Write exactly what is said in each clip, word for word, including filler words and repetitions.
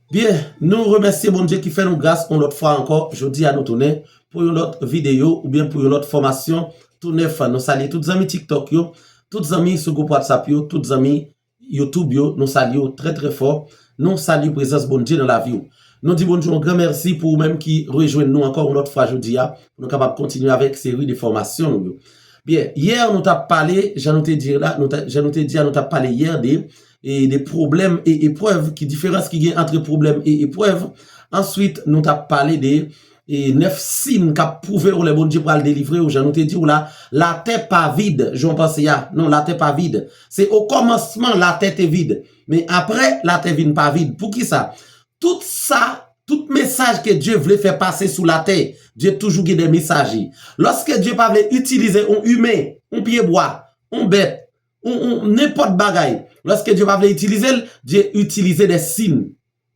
Byen, nou remèsye Bondye ki fè nou gras yon lòt fwa ankò. Jodi a nou tounen pou yon lòt videyo oubyen pou yon lòt fòmasyon tou nèf. Nou salye tout zanmi TikTok yo, tout zanmi sou gwoup WhatsApp yo, tout zanmi YouTube yo, nou salye w trè, trè fò. Nou salye prezans Bondye nan lavi w. Nou di Bondye yon gran mèsi pou ou menm ki rejwenn nou ankò yon lòt fwa jodi a, pou nou kapab kontinye avèk seri de fòmasyon nou yo. Byen, yè nou t ap pale, jan nou te di la, nou ta, jan nou te di a, nou t ap pale yè de, e, de pwoblèm e eprèv, ki diferans ki gen ant pwoblèm e eprèv. Answit, nou t ap pale de, e, nèf siy k ap pwouve w lè Bondye pral delivre w, jan nou te di w la, latè pa vid, jan w panse a. Non, latè pa vid. Se okòmansman, latè te vid. Men aprè, latè vin pa vid. Poukisa? Tout sa, tout mesaj ke Dye vle fè pase sou latè, Dye toujou gen de mesaje. Lòske Dye pa vle itilize yon imen, yon pyebwa, yon bèt, yon, yon, nenpòt bagay, lòske Dye pa vle itilize l, Dye itilize de siy,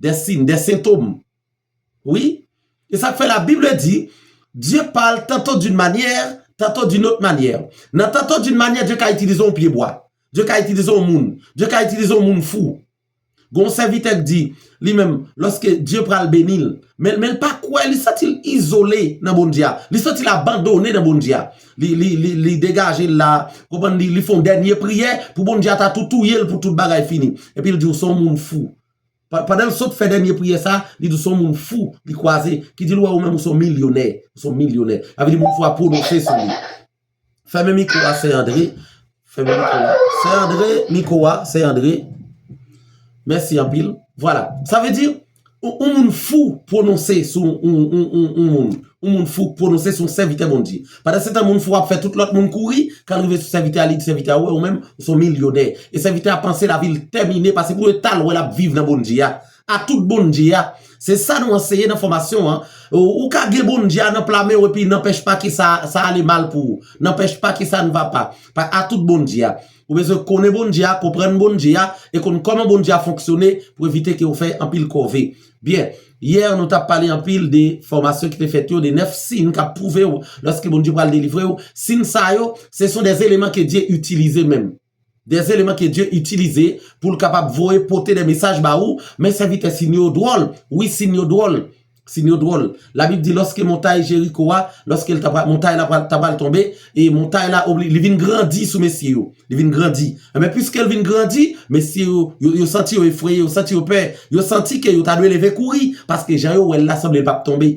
de siy, de sentòm. Wi. E sa k fè Labib di, Dieu parle tantôt d'une manière, tantôt d'une autre manière. Nan tantôt d'une manière, Dye ka itilize yon pyebwa. Dye ka itilize yon moun. Dye ka itilize yon moun fou. Gon sèvitè k di, li menm, lòske Dye pral beni l, men, men l pa kwè, li santi l izole nan Bondye a. Li santi l abandone nan Bondye a. Li, li, li, li degaje l la, konprann, li, li fè yon dènye priyè pou Bondye a ta tou touye l pou tout bagay fini. Epi l di w se yon moun fou. Pa-, pandan l sot fè dènye priyè sa, li di w se yon moun fou, li kwaze, ki di l wè ou menm ou se yon milyonè, ou se yon milyonè. Sa vle di moun fou a pwononse sou li. Fèmen mikwo a, Sè Andre. Fèmen mikwo a. Sè Andre, mikwo a, Sè Andre. Mèsi anpil. Vwala. Sa vle di, yon, yon moun fou pwononse sou yon, yon, yon, yon, yon moun. Yon moun fou pwononse sou yon sèvitè Bondye. Pandan se tan, moun fou ap fè tout lòt moun kouri, kan l rive sou sèvitè a, li di sèvitè a, ou wè ou menm, ou se yon milyonè. E sèvitè a panse lavi l tèmine, paske pou yo t al wè l ap viv nan Bondye a. A tout Bondye a. Se sa nou anseye nan fòmasyon an. Ou, ou ka gen Bondye a nan pla men w epi n'empêche pas que ça, ça allait mal pour ou. N'empêche pas que ça ne va pas. Pa, a tout Bondye a. Ou bezwen konnen Bondye a, konprann Bondye a, e konn kòman Bondye a fonksyone pou evite ke w fè anpil kòve. Byen, yè nou t ap pale anpil de fòmasyon ki te fèt yo, de nèf siy k ap pwouve w lòske Bondye pral delivre w. Siy sa yo, ce sont des éléments que Dieu utilise menm. Des éléments que Dieu utilise pou l kapab voye pote de mesaj ba ou, men sèvitè, siy yo dwòl. Wi, siy yo dwòl. Siy yo dwòl. Labib di lòske montay Jeriko a, lòske l ta pral, montay la pral, ta pral tonbe, e montay la obli-, li vin grandi sou mesye yo. Li vin grandi. Enben, piske l vin grandi, mesye yo, yo, yo santi yo efreye, yo santi yo pè, yo santi ke yo ta dwe leve kouri, paske jan yo wè l la sanble l p ap tonbe.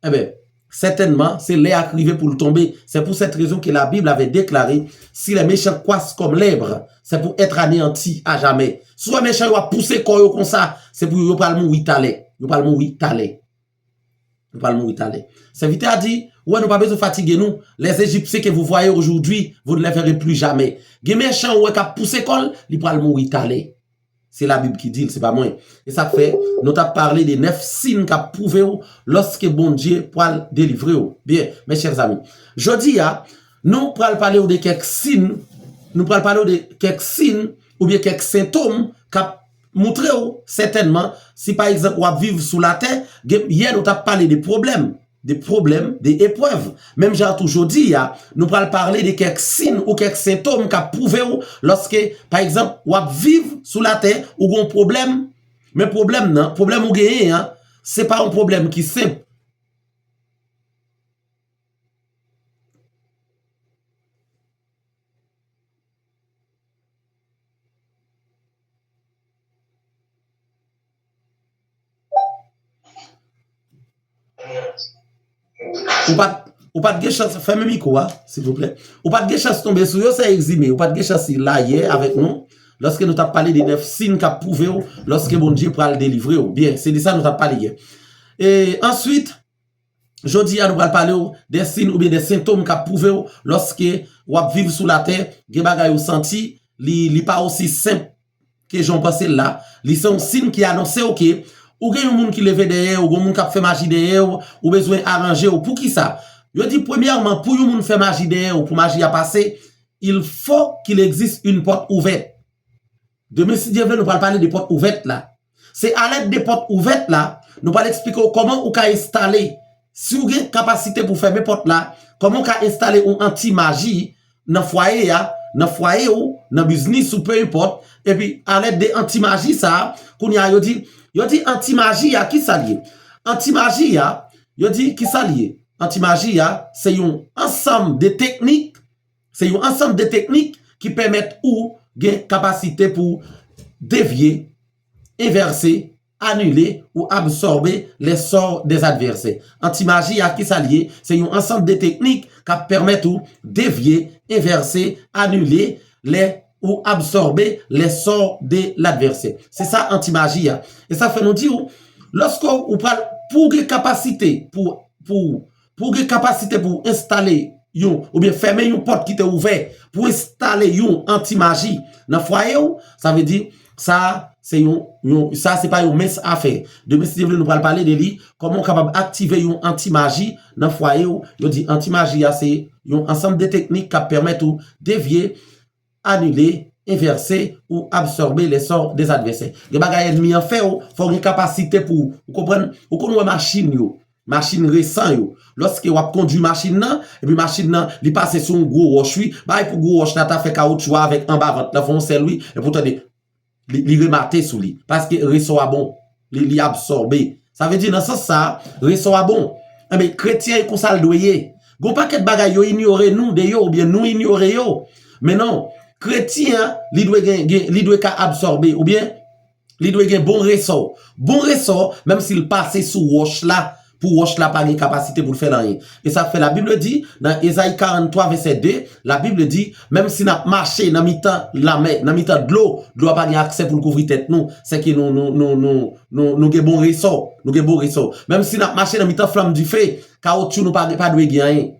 Enben, sètènman, se lè a k rive pou l tonbe. C'est pour cette raison que la Bible avait déclaré, si les méchants croissent comme l'herbe, c'est pour être anéantis à jamais. Si w wè mechan yo ap pouse kò yo konsa, se pou yo pral mouri talè. Yo pral mouri talè. Yo pral mouri talè. Sèvitè a di, ou wè, nou pa bezwen fatige nou. Les Égyptiens que vous voyez aujourd'hui, vous ne les verrez plus jamais. Gen mechan ou wè k ap pouse kò l, li pral mouri talè. Se Labib ki di l, se pa mwen. E sa k fè, nou t ap pale de nèf siy k ap pwouve w lòske Bondye pral delivre w. Byen, mes chers amis, jodi a, nou pral pale w de kèk siy, nou pral pale w de kèk siy oubyen kèk sentòm k ap montre w sètènman, si pa egzanp w ap viv sou latè, gen, yè nou t ap pale de pwoblèm, de pwoblèm, de eprèv. Menm jan tou jodi a, nou pral pale de kèk siy ou kèk sentòm k ap pwouve w lòske, pa egzanp, w ap viv sou latè, ou gen yon pwoblèm, men pwoblèm nan, pwoblèm ou genyen an, se pa yon pwoblèm ki senp. Ou pa t, ou pa t gen chans, fèmen mikwo a, silvouplè. Ou pa t gen chans tonbe sou yo, sè Egzime. Ou pa t gen chans la yè avèk nou, lòske nou t ap pale de nèf siy k ap pwouve w lòske Bondye pral delivre w. Byen, se de sa nou t ap pale yè. E answit, jodi a, nou pral pale w de siy oubyen de sentòm k ap pwouve w lòske w ap viv sou latè, gen bagay ou santi, li, li pa osi senp ke jan w panse l la. Li se yon siy ki anonse w ke ou gen yon moun ki leve dèyè w, ou gen yon moun k ap fè maji dèyè w, ou bezwen aranje w. Poukisa? Yo di, premyèman, pou yon moun fè maji dèyè w, pou maji a pase, il faut qu'il existe une porte ouverte. Demen, si Dye vle, nou pral pale de pòt ouvèt la. Se alèd de pòt ouvèt la, nou pral eksplike w kòman ou ka enstale. Si w gen kapasite pou fèmen pòt la, kòman w ka enstale yon anti maji nan fwaye a, nan fwaye w, nan biznis ou, pe enpòt. Epi, alèd de anti maji sa a, kounye a yo di, Yo di anti-maji a, ki sa l ye? Anti-maji a, yo di ki sa l ye? Anti-maji a, se yon ansanm de teknik, se yon ansanm de teknik ki pèmèt ou gen kapasite pou devye, envèse, anile ou absòbe les sorts des adversaires. Anti-maji a, ki sa l ye? Se yon ansanm de teknik k ap pèmèt ou devye, envèse, anile les ou absòbe les sorts de l'adversaire. Se sa anti-maji a. E sa fè nou di w, lòske ou pral, pou w gen kapasite pou, pou, pou w gen kapasite pou w enstale yon, oubyen fèmen yon pòt ki te ouvè, pou w enstale yon anti-maji nan fwaye w, sa vle di, sa, se yon, yon, sa, se pa yon mens afè. Demen, si Dye vle, nou pral pale de li, kòman w kapab aktive yon anti-maji nan fwaye w. Yo di anti-maji a, se yon ansanm de teknik k ap pèmèt ou devye, anile, envèse ou absòbe les sorts des adversaires. Gen bagay ènmi an fè w, fò w gen kapasite pou ou konprann, ou konn wè machin yo, machin resan yo. Lòske w ap kondui machin nan, epi machin nan, li pase sou yon gwo wòch, wi, bay pou gwo wòch la ta fè kawotchou a avèk anba vant lan fè yon sèl, wi, epi w tande, li, li remate sou li. Paske resò a bon, li, li absòbe. Sa vle di, nan sans sa a, resò a bon. Enben, kretyen e konsa l dwe ye. Gon pakèt bagay yo inyore nou de yo, oubyen nou inyore yo. Men non, kretyen an, li dwe gen, gen, li dwe ka absòbe, oubyen li dwe gen bon resò. Bon resò, menm si l pase sou wòch la, pou wòch la pa gen kapasite pou l fè l anyen. E sa k fè Labib di, nan Ezayi karant twa vèsè de, Labib di, menm si n ap mache nan mitan lanmè, nan mitan dlo, dlo a pa gen aksè pou l kouvri tèt nou, sèke nou, nou, nou, nou, nou, nou gen bon resò, nou gen bon resò. Menm si n ap mache nan mitan flanm dife, kawotchou nou pa, pa dwe gen anyen.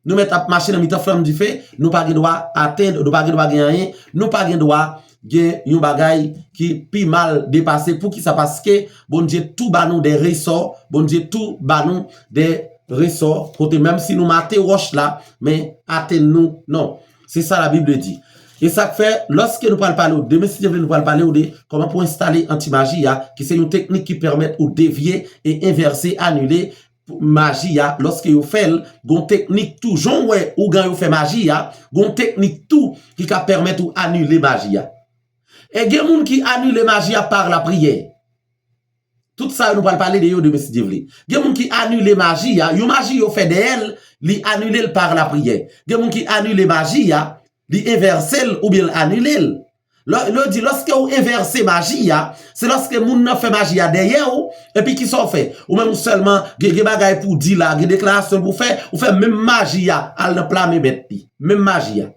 Nou mèt ap mache nan mitan flanm dife, nou pa gen dwa atenn, nou pa gen dwa gen anyen, nou pa gen dwa gen yon bagay ki pi mal depase. Poukisa? Paske Bondye tou ba nou de resò, Bondye tou ba nou de resò, kote menm si nou mate wòch la, men atenn nou, non. Se sa Labib di. E sa k fè, lòske nou pral pale w, demen si Dye vle, nou pral pale w de kòman pou enstale anti-maji a, ki se yon teknik ki pèmèt ou devye e envèse, anile maji a, lòske yo fè l, gon teknik tou, jan w wè ougan yo fè maji a, gon teknik tou ki ka pèmèt ou anile maji a. E gen moun ki anile maji a par lapriyè. Tout sa yo nou pral pale de yo demen si Dye vle. Gen moun ki anile maji a, yon maji yo fè dèyè l, li anile l par lapriyè. Gen moun ki anile maji a, li envèse l oubyen l anile l. Lè, lè yo di, lòske ou envèse maji a, se lòske moun nan fè maji a dèyè w, epi kisa w fè? Ou menm ou sèlman gen, gen bagay pou w di la, gen deklarasyon pou w fè, ou fè menm maji a al nan pla men mèt li. Menm maji a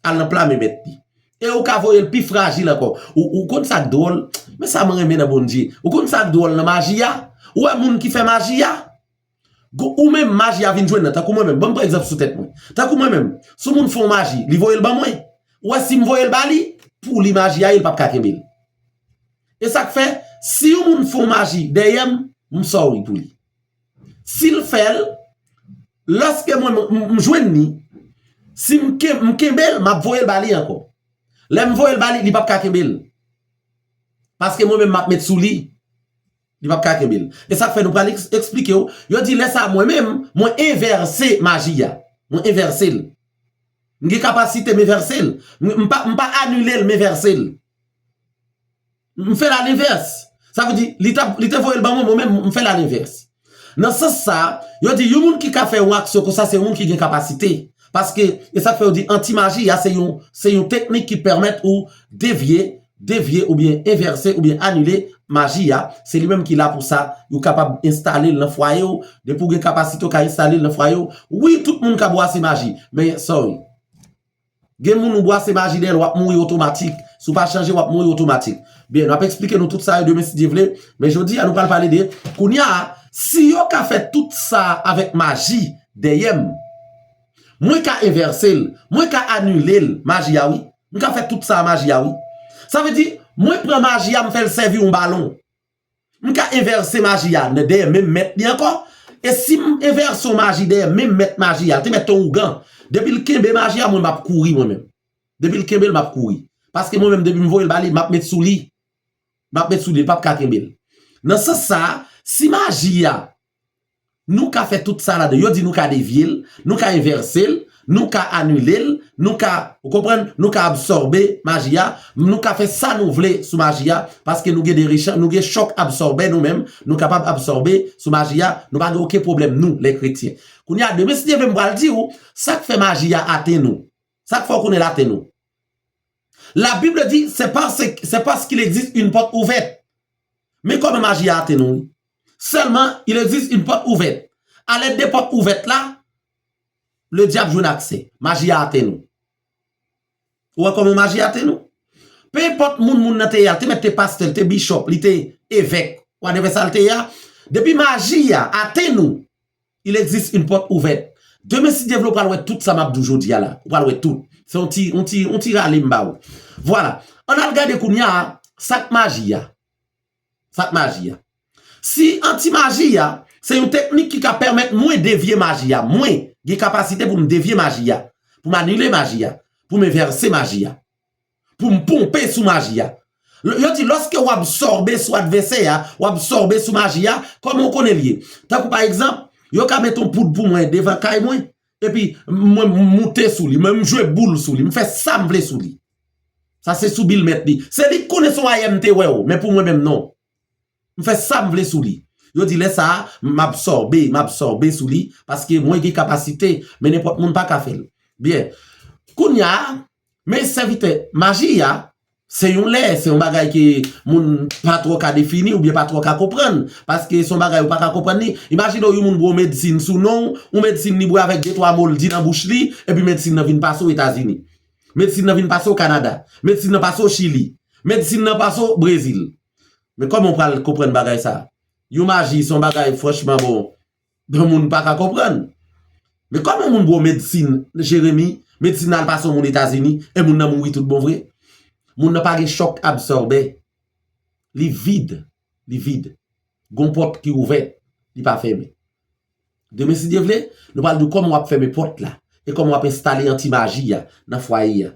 al nan pla men mèt li. E ou ka voye l pi frajil ankò. Ou, ou konn sa k dwòl? Men sa mwen renmen nan Bondye. Ou konn sa k dwòl nan maji a? Ou wè moun ki fè maji a? Ou menm, maji a vin jwenn nan, tankou mwen menm, ban m pran egzanp sou tèt mwen. Tankou mwen menm, si yon moun fè yon maji, li voye l ban mwen. Ou wè, si m voye l ba li, pou li maji a ye, l p ap ka kenbe l. E sa k fè, si yon moun fè yon maji dèyè m, m sorry pou li. Si l fè l, lòske mwen, m, m, m jwenn li, si m ken-, m kenbe l, m ap voye l ba li ankò. Lè m voye l ba li, li p ap ka kenbe l. Paske mwen menm m ap met sou li. Li p ap ka kenbe l. E sa k fè nou pral eks-, eksplike w. Yo di lè sa a mwen menm, mwen envèse maji a. Mwen envèse l. M gen kapasite m envèse l. M, m pa, m pa anile l, m envèse l. M fè l alenvès. Sa vle di, li t ap, li te voye l ban mwen, mwen menm, m fè l alenvès. Nan sans sa a, yo di yon moun ki ka fè yon aksyon konsa, se yon moun ki gen kapasite. Paske, e sa k fè yo di anti-maji a, se yon, se yon teknik ki pèmèt ou devye, devye oubyen envèse oubyen anile maji a. Se li menm ki la pou sa. Ou kapab enstale l nan fwaye w. Depi w gen kapasite, w ka enstale l nan fwaye w. Wi, tout moun ka bwase maji. Men, sorry. Gen moun ou bwase maji dèyè l, w ap mouri otomatik. Si w pa chanje, w ap mouri otomatik. Byen, n ap eksplike nou tout sa yo demen si Dye vle. Men jodi a, nou pral pale de, kounye a, si yo ka fè tout sa avèk maji dèyè m, mwen ka envèse l, mwen ka anile l, maji a wi. M ka fè tout sa a maji a wi. Sa vle di, mwen pran maji a, m fè l sèvi yon balon. M ka envèse maji a nan dèyè menm mèt li ankò. E si m envèse yon maji dèyè menm mèt maji a, l te mèt te yon ougan. Depi l kenbe maji a, mwen m ap kouri mwen menm. Depi l kenbe l, m ap kouri. Paske mwen menm, depi m voye l ba li, m ap met sou li. M ap met sou li, li p ap ka kenbe l. Nan sans sa a, si maji a, nou ka fè tout sa ladan. Yo di nou ka devye l, nou ka envèse l, nou ka anile l, Nou ka, ou konprann, nou ka absòbe maji a, nou ka fè sa nou vle sou maji a, paske nou gen de rechan, nou gen chòk absòbè nou menm, nou kapab absòbe sou maji a, nou pa gen okenn pwoblèm nou, lè kretyen. Kounye a, demen si Dye vle m pral di w, sa k fè maji a atenn ou. Sa k fè w konnen l atenn ou. La Bible dit, c'est parce, c'est parce qu'il existe une porte ouverte. Men kòman maji a atenn ou. Sèlman, il existe une porte ouverte. A lèd de pòt ouvèt la, le diable jwenn aksè. Maji a atenn ou. Ou wè kòman maji a atenn ou? Pe enpòt moun moun nan te ye a, te mèt te pastè, li te bishop, li te evèk, whatever sa l te ye a. Depi maji a atenn ou, il existe une porte ouverte. Demen si Dye vle, ou pral wè tout sa m ap di w jodi a la. Ou pral wè tout. Se yon ti, yon ti, yon ti rale m ba ou. Vwala. Ann al gade kounye a, sa k maji a. Sa k maji a. Si anti-maji a, se yon teknik ki ka pèmèt mwen devye maji a. Mwen gen kapasite pou m devye maji a. Pou m anile maji a. Pou m envèse maji a. Pou m ponpe sou maji a. Yo di, lòske w absòbe sou advèsè a, w absòbe sou maji a, kòman w konnen l ye? Tankou pa egzanp, yo ka mete yon poud pou mwen devan kay mwen, epi mwen m moute sou li, mwen m jwe boul sou li, m fè sa m vle sou li. Sa se sou bil mèt li. Se li k konnen se yon ayè m te wè w, men pou mwen menm non. M fè sa m vle sou li. Yo di lè sa a, m absòbe, m absòbe sou li, paske mwen gen kapasite, men nenpòt moun pa ka fè l. Byen. Kounye a, men sèvitè, maji a, se yon lè, se yon bagay ke moun pa twò ka defini oubyen pa twò ka konprann, paske se yon bagay ou pa ka konprann li. Imajine w yon moun bwè yon medsin sou non w, yon medsin li bwè avèk de twa mo l di nan bouch li, epi medsin nan vin pase w Etazini. Medsin nan vin pase w Kanada. Medsin nan pase w Chili. Medsin nan pase w Brezil. Men kòman w pral konprann bagay sa? Yon maji, se yon bagay, franchman, bon, yon moun pa ka konprann. Men kòman yon moun bwè medsin, Jeremi, medsin nan al pase yon moun Etazini, e moun nan mouri tout bon vre? Moun nan pa gen chòk absòbè. Li vid. Li vid. Gon pòt ki ouvè, li pa fèmen. Demen, si Dye vle, nou pral di w kòman w ap fèmen pòt la e kòman w ap enstale anti-maji a nan fwaye a.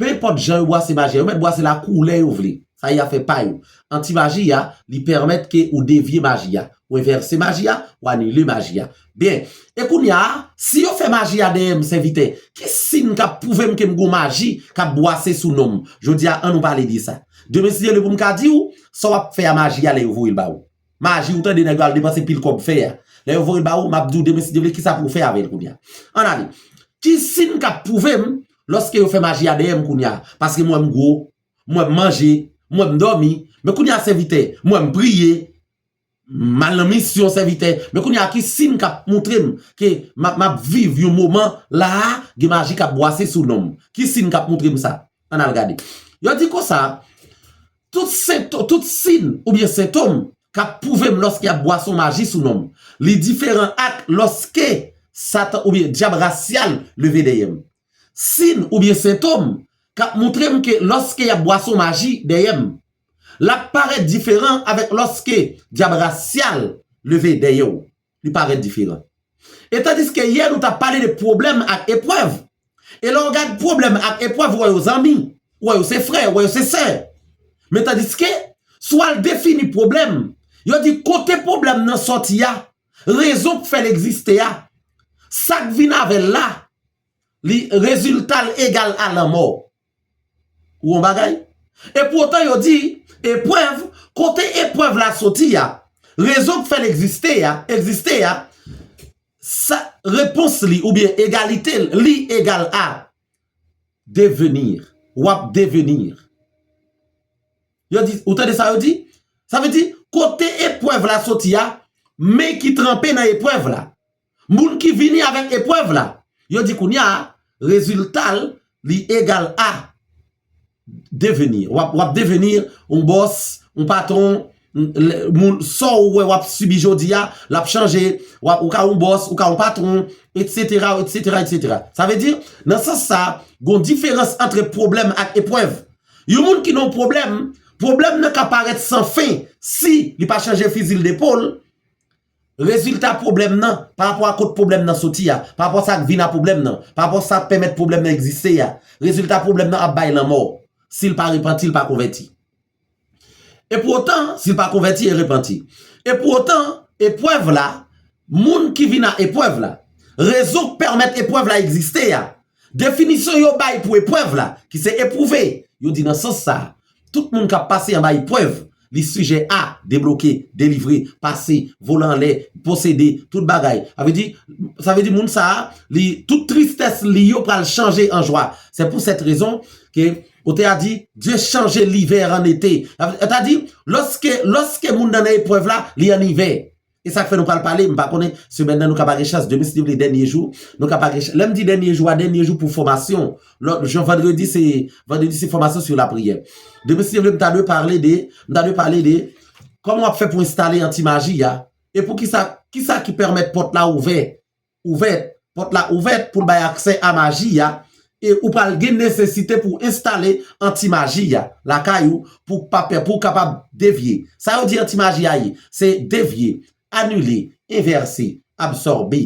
Pe enpòt jan yo bwase maji a, yo mèt bwase l a koulè yo vle. Sa y a fè pa yo. Anti-maji a, li pèmèt ke ou devye maji a, ou envèse maji a, ou anile maji a. Byen, e kounye a, si yo fè maji a dèyè m, sèvitè, ki siy k ap pwouve m ke m gon maji k ap bwase sou non m? Jodi a, ann nou pale de sa. Demen, si Dye vle, pou m ka di w, sa w ap fè a maji a lè yo voye l ba ou. Maji ou tande nèg yo al depanse pil kòb fè a. Lè yo voye l ba ou, m ap di w demen si Dye vle kisa pou w fè avè l kounye a. Ann ale. Ki siy k ap pwouve m lòske yo fè maji a dèyè m kounye a? Paske m wè m gwo, m wè m manje, m wè m dòmi, men kounye a sèvitè, m wè m priye, m al nan misyon sèvitè, men kounye a ki siy k ap montre m ke m ap, m ap viv yon moman la a, gen maji k ap bwase sou non m? Ki siy k ap montre m sa? Ann al gade. Yo di konsa, tout sento-, tout siy oubyen sentòm k ap pwouve m lòske y ap bwase yon maji sou non m, li diferan ak lòske Satan oubyen dyab rasyal leve dèyè m. Siy oubyen sentòm k ap montre m ke lòske y ap bwase yon maji dèyè m, l ap parèt diferan avèk lòske dyab rasyal leve dèyè w. Li parèt diferan. E tandiske yè nou t ap pale de pwoblèm ak eprèv. E lè w gad pwoblèm ak eprèv, ou wè yo zanmi, ou wè yo se frè, ou wè yo se sè. Men tandiske, si w al defini pwoblèm, yo di kote pwoblèm nan sòti a, rezon k fè l egziste a, sa k vin avè l la, li, rezilta l egal a lanmò. Ou wè yon bagay? E poutan yo di, eprèv, kote eprèv la soti a, rezon k fè l egziste a, egziste a, sa, repons li oubyen egalite l, li egal a devenir. W ap devenir. Yo di, ou tande sa yo di? Sa vle di, kote eprèv la soti a, men ki tranpe nan eprèv la. Moun ki vini avèk eprèv la, yo di kounye a, rezilta l, li egal a devenir. W ap, w ap devenir yon bòs, yon patwon, lè, moun, sa w wè w ap sibi jodi a, l ap chanje, w ap, ou ka yon bòs, ou ka yon patwon, etsetera, etsetera, etsetera. Sa vle di, nan sans sa, gon diferans ant pwoblèm ak eprèv. Yon moun ki nan yon pwoblèm, pwoblèm nan ka parèt san fen si li pa chanje fizi l depo l, rezilta pwoblèm nan, pa rapò a kot pwoblèm nan soti a, pa rapò sa k vin a pwoblèm nan, pa rapò sa k pèmèt pwoblèm nan egziste a, rezilta pwoblèm nan ap bay lanmò, si l pa repanti, l pa konvèti. E poutan, si l pa konvèti e repanti. E poutan, eprèv la, moun ki vin a eprèv la, rezon k pèmèt eprèv la egziste a, Definisyon yo bay pou eprèv la, ki se epwouve, yo di nan sans sa a, tout moun k ap pase anba eprèv, li sijè a debloke, delivre, pase, vole anlè, posede, tout bagay. Sa vle di, sa vle di moun sa a, li, tout tristès li yo pral chanje an jwa. Se pou sèt rezon ke otè a di, Dieu change l'hiver en été. Sa vle di, lòske, lòske moun nan nan eprèv la, li an ivè. E sa k fè nou pral pale, m pa konnen, semèn nan nou ka pa gen chans, demen si Dye vle dènye jou, nou ka pa gen chans. Lè m di dènye jou a, dènye jou pou fòmasyon. Lòt jou, vandredi se, vandredi se fòmasyon sou lapriyè. Demen si Dye vle, m ta dwe pale de, m ta dwe pale de kòman w ap fè pou enstale anti maji a. E pou kisa, kisa ki pèmèt pòt la ouvè, ouvè, pòt la ouvè pou l bay aksè a maji a, e ou pral gen nesesite pou enstale anti maji a lakay ou, pou pa pè, pou w kapab devye. Sa yo di anti maji a ye, se devye, anile, envèse, absòbe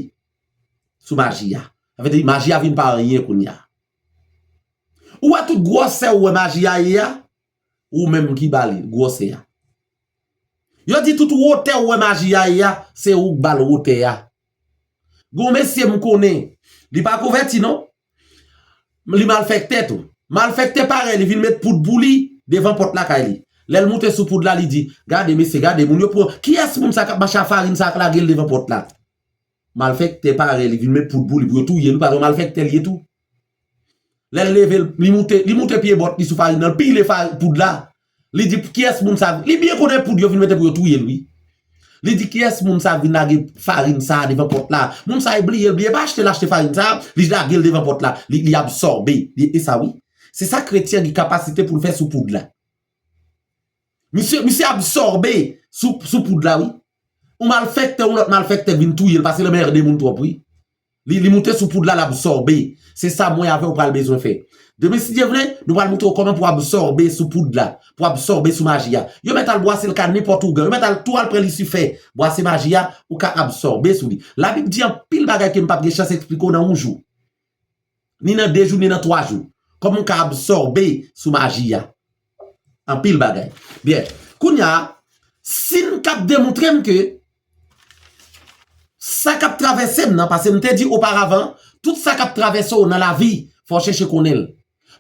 sou maji a. Sa vle di maji a vin pa anyen kounye a. Ou wè tout gwosè ou wè maji a ye a, ou menm ki ba li gwosè a. Yo di tout wotè ou wè maji a ye a, se ou k ba l wotè a. Gon mesye m konnen, li pa konvèti non. Li malfèktè tou. Malfèktè parèy li vin met poud pou li devan pòt lakay li. Lè l moute sou poud la, li di, gade mesye, gade moun yo pran. Kiyès moun sa k ap mache a farin sa k lage l devan pòt la? Malfèktè parèy li vin met poud pou li pou yo touye l, paske malfèktè li ye tou. Lè l leve l, li moute, li moute pye bòt li sou farin nan, l pile fa-, poud la. Li di, kiyès moun sa? Li byen konnen poud yo vin mete pou yo touye l, wi. Li di, kiyès moun sa vin lage farin sa devan pòt la? Moun sa e bliye, l bliye pa achte, l achte farin sa, li lage l devan pòt la. Li, li absòbe. Li, e sa, wi. Se sa kretyen gen kapasite pou l fè sou poud la. Misye, misye absòbe sou, sou poud la, wi. Yon malfèktè, yon lòt malfèktè vin touye l, paske l anmède moun twòp, wi. Li, li moute sou poud la, l absòbe. Se sa mwen avè w pral bezwen fè. Demen, si Dye vle, nou pral montre w kòman pou absòbe sou poud la, pou absòbe sou maji a. Yo mèt al bwase l ka nenpòt ougan, yo mèt al tou al pran lisifè, bwase maji a, ou ka absòbe sou li. Labib di anpil bagay ke m p ap gen chans eksplike w nan yon jou. Ni nan de jou, ni nan twa jou. Kòman w ka absòbe sou maji a? Anpil bagay. Byen. Kounye a, sin k ap demontre m ke sa k ap travèse m nan, paske m te di oparavan, tout sa k ap travèse w nan lavi, fò w chèche konnen l.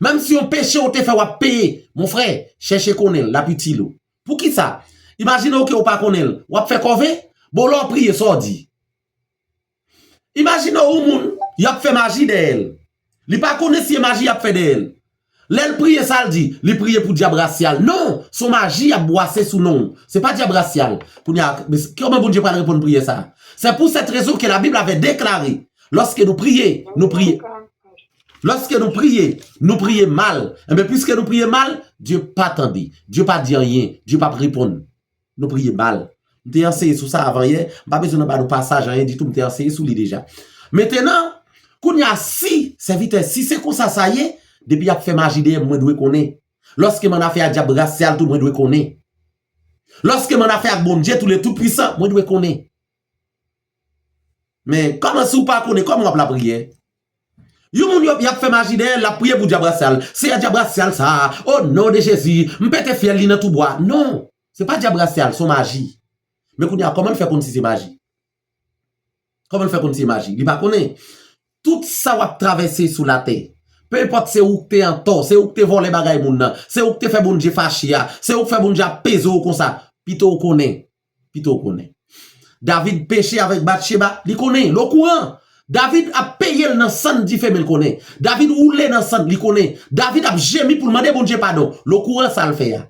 Menm si yon peche w te fè w ap peye, mon frè, chèche konnen l, l ap itil ou. Poukisa? Imajine w ke w pa konnen l, w ap fè kòve, bon, lè w priye, sa w di? Imajine w yon moun, y ap fè maji dèyè l. Li pa konnen si e maji y ap fè dèyè l. Lè l priye, sa l di? Li priye pou dyab rasyal. Non, se yon maji y ap bwase sou non w. Se pa dyab rasyal. Kounye a, kòman Bondye pral reponn priyè sa a? C'est pour cette raison que la Bible avait déclaré, lorsque nous prions, nous prions. Lorsque nous prions, nous prions mal. Enben, piske nou priye mal, Dye pa tande. Dye pa di anyen. Dye p ap reponn. Nou priye mal. M te anseye sou sa avan yè. M pa bezwen nan ba nou pasaj anyen ditou, m te anseye sou li deja. Mentenan, kounye a, si, sèvitè, si se konsa sa ye, depi y ap fè maji dèyè m, mwen dwe konnen. Lòske m annafè a dyab rasyal tou, mwen dwe konnen. Lòske m annafè ak Bondye tou le tout pwisan, mwen dwe konnen. Men, kòman si w pa konnen, kòman w ap lapriyè? Yon moun yo, y ap fè maji dèyè l, l ap priye pou dyab rasyal. Seyè, dyab rasyal sa a, o non de Jezi, m pete fyèl li nan tou bwa. Non, se pa dyab rasyal, se yon maji. Men kounye a, kòman l fè konn si se maji? Kòman l fè konn si se maji? Li pa konnen. Tout sa w ap travèse sou latè, pe enpòt se ou k te antò, se ou k te vòlè bagay moun nan, se ou k te fè Bondye fache a, se ou k fè Bondye ap peze w konsa, pito w konnen. Pito w konnen. David peche avèk Batcheba, li konnen, l okouran. David ap peye l nan sann dife, men l konnen. David woule nan sann, li konnen. David ap jemi pou l mande Bondye padon, l okouran sa l fè a.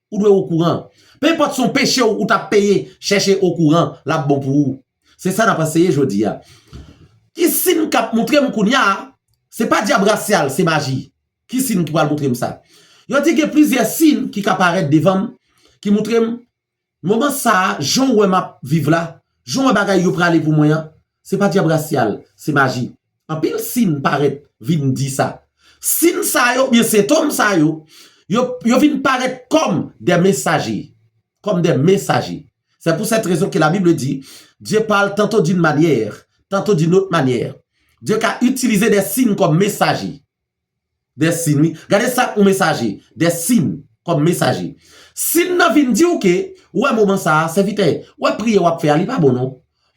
Ou dwe okouran. Pe enpòt se yon peche w ou t ap peye, chèche okouran, l ap bon pou ou. Se sa n ap anseye jodi a. Ki sin k ap montre m kounye a, se pa dyab rasyal, se maji. Ki sin ki pral montre m sa? Yo di gen plizyè sin ki ka parèt devan m, ki montre m moman sa a, jan w wè m ap viv la, jan w wè bagay yo prale pou mwen an, se pa dyab rasyal, se maji. Anpil sin parèt vin di sa. Sin sa yo, oubyen sentòm sa yo, yo, yo vin parèt kòm de mesaje. Kòm de mesaje. C'est pour cette raison que la Bible dit, Dieu parle tantôt d'une manière, tantôt d'une autre manière. Dye ka itilize de sin kòm mesaje. De sin, wi. Gade sa yon mesaje. De sin kòm mesaje. Sin nan vin di w ke, ou wè moman sa a, sèvitè, ou wè priyè w ap fè a, li pa bon non.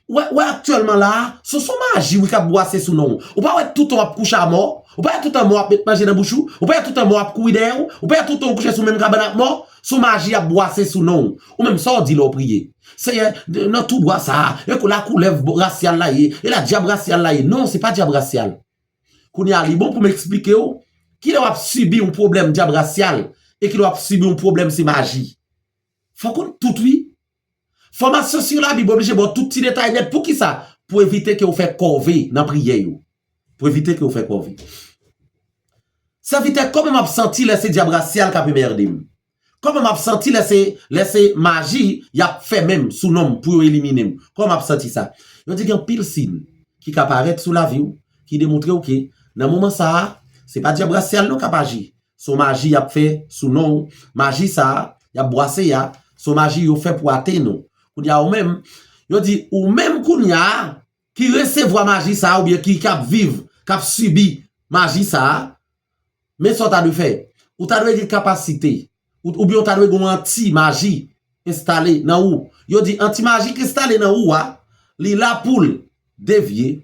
Ou wè, ou wè aktyèlman la a, se, se maji wi k ap bwase sou non w. Ou pa wè toutan w ap kouche a mò? Ou pa wè toutan mò ap met manje nan bouch ou? Ou pa wè toutan mò ap kouri dèyè w? Ou pa wè toutan w kouche sou menm kabann ak mò? Se maji ap bwase sou non w. Ou menm, sa w di lè w priye? Seyè, nan tou bwa sa a, e kou la koulèv rasyal la ye, e la dyab rasyal la ye. Non, se pa dyab rasyal. Kounye a, li bon pou m eksplike w kilè w ap sibi yon pwoblèm dyab rasyal e kilè w ap sibi yon pwoblèm se maji. Fò w konn tout wi. Fòmasyon sou Labib oblije ba w tout ti detay nèt. Poukisa? Pou evite ke w fè kòve nan priyè yo. Pou evite ke w fè kòve. Sèvitè, kòman m ap santi lè se dyab rasyal k ap enmède m? Kòman m ap santi lè se, lè se maji y ap fè menm sou non m pou yo elimine m? Kòman m ap santi sa? Yo di gen anpil siy ki ka parèt sou lavi w ki demontre w ke nan moman sa a, se pa dyab rasyal non k ap aji. Se yon maji y ap fè sou non w. Maji sa a, y ap bwase a, se yon maji yo fè pou atenn ou. Kounye a ou menm, yo di ou menm kounye a, ki resevwa maji sa a oubyen ki, k ap viv, k ap sibi maji sa a, men sa w ta dwe fè. Ou ta dwe gen kapasite, ou, oubyen ou ta dwe gen yon anti-maji enstale nan ou. Yo di anti-maji k enstale nan ou a, li la pou l devye,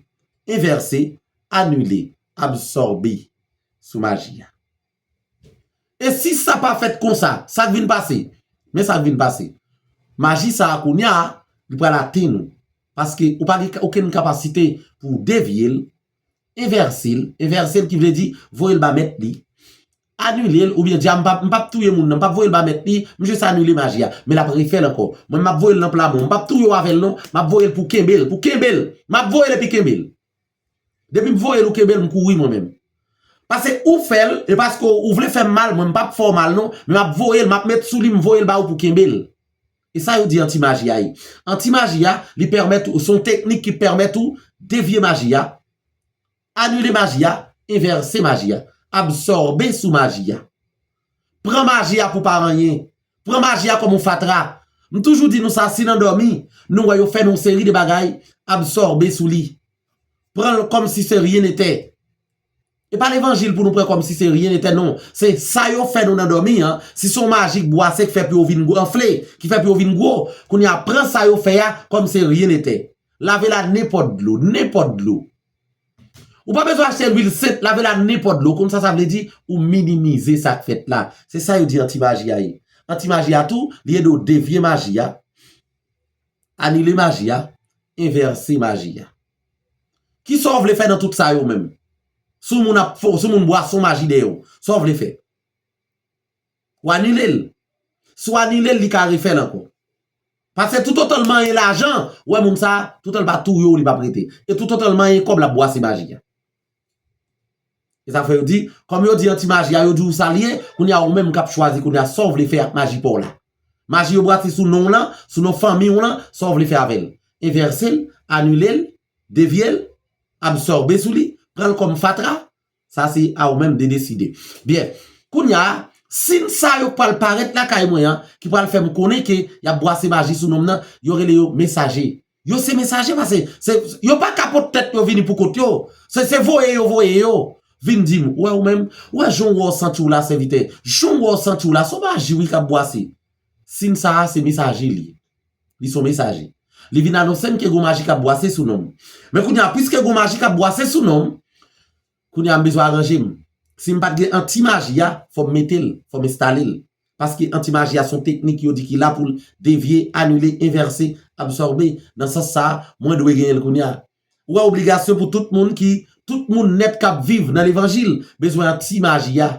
envèse, anile, absòbe sou maji a. E si sa pa fèt konsa, sa k vin pase? Men sa k vin pase. Maji sa a kounye a, li pral atenn ou. Paske ou pa gen okenn kapasite pou w devye l, envèse l, envèse l ki vle di voye l ba mèt li, anile l, oubyen di a m p ap, m p ap touye moun nan, m p ap voye l ba mèt li, m jis anile maji a, men l ap refè l ankò. Mwen, m ap voye l nan pla men w, m p ap touye w avè l non, m ap voye l pou kenbe l, pou kenbe l, m ap voye l epi kenbe l. Depi m voye l ou kenbe l, m kouri mwen menm. Paske ou fè l, e paske ou vle fè m mal, mwen m p ap fè w mal non, men m ap voye l, m ap met sou li, m voye l ba ou pou kenbe l. E sa yo di anti-maji a ye. Anti-maji a, li pèmèt ou, se yon teknik ki pèmèt ou devye maji a, anile maji a, envèse maji a, absòbe sou maji a. Pran maji a pou pa anyen. Pran maji a kòm yon fatra. M toujou di nou sa, si n andòmi, nou wè yo fè nou yon seri de bagay, absòbe sou li. Pran l kòmsi se ryen netè. E pa levanjil pou nou pran kòmsi se ryen netè, non. Se sa yo fè nou nan dòmi an. Si se yon maji k bwase k fè pou yo vin gwo, anfle, ki fè pou yo vin gwo, kounye a pran sa yo fè a kòm se ryen netè. Lave l a nenpòt dlo, nenpòt dlo. Ou pa bezwen achte lwil sent, lave l a nenpòt dlo. Konn sa sa vle di, ou minimize sa k fèt la. Se sa yo di anti-maji a ye. Anti-maji a tou, li ede w devye maji a, anile maji a, envèse maji a. Kisa w vle fè nan tout sa yo menm? Si yon moun ap fè, si yon moun bwase yon maji dèyè w, sa w vle fè? W anile l. Si w anile l, li ka refè l ankò. Paske toutotan l manyen lajan, ou wè moun sa, toutan l pa touye w, li p ap rete. E toutotan l manyen kòb, l ap bwase maji a. E sa fè yo di, kòm yo di anti-maji a, yo di w sa l ye, kounye a ou menm k ap chwazi kounye a sa w vle fè ak maji pa w la. Maji yo bwase sou non w lan, sou non fanmi w lan, sa w vle fè avè l? Envèse l, anile l, devye l, absòbe sou li, pran l kòm fatra, sa se a ou menm de deside. Byen, kounye a, siy sa yo k pral parèt lakay mwen an, ki pral fè m konnen ke y ap bwase maji sou non m nan, yo rele yo mesaje. Yo se mesaje paske se, yo pa ka pot tèt yo vini pou kont yo. Se, se voye yo voye yo. Vin di m, ou wè ou menm, ou wè jan w wè w santi w la, sèvitè. Jan w wè w santi w la, se yon maji wi k ap bwase. Siy sa a se mesaje li ye. Li se yon mesaje. Li vin anonse m ke gon maji k ap bwase sou non m. Men kounye a, piske gon maji k ap bwase sou non m, kounye a m bezwen aranje m. Si m pa t gen anti-maji a, fò m mete l, fò m enstale l. Paske anti-maji a se yon teknik yo di ki la pou l devye, anile, envèse, absòbe. Nan sans sa a, mwen dwe genyen l kounye a. Ou wè obligasyon pou tout moun ki, tout moun nèt k ap viv nan levanjil, bezwen anti-maji a.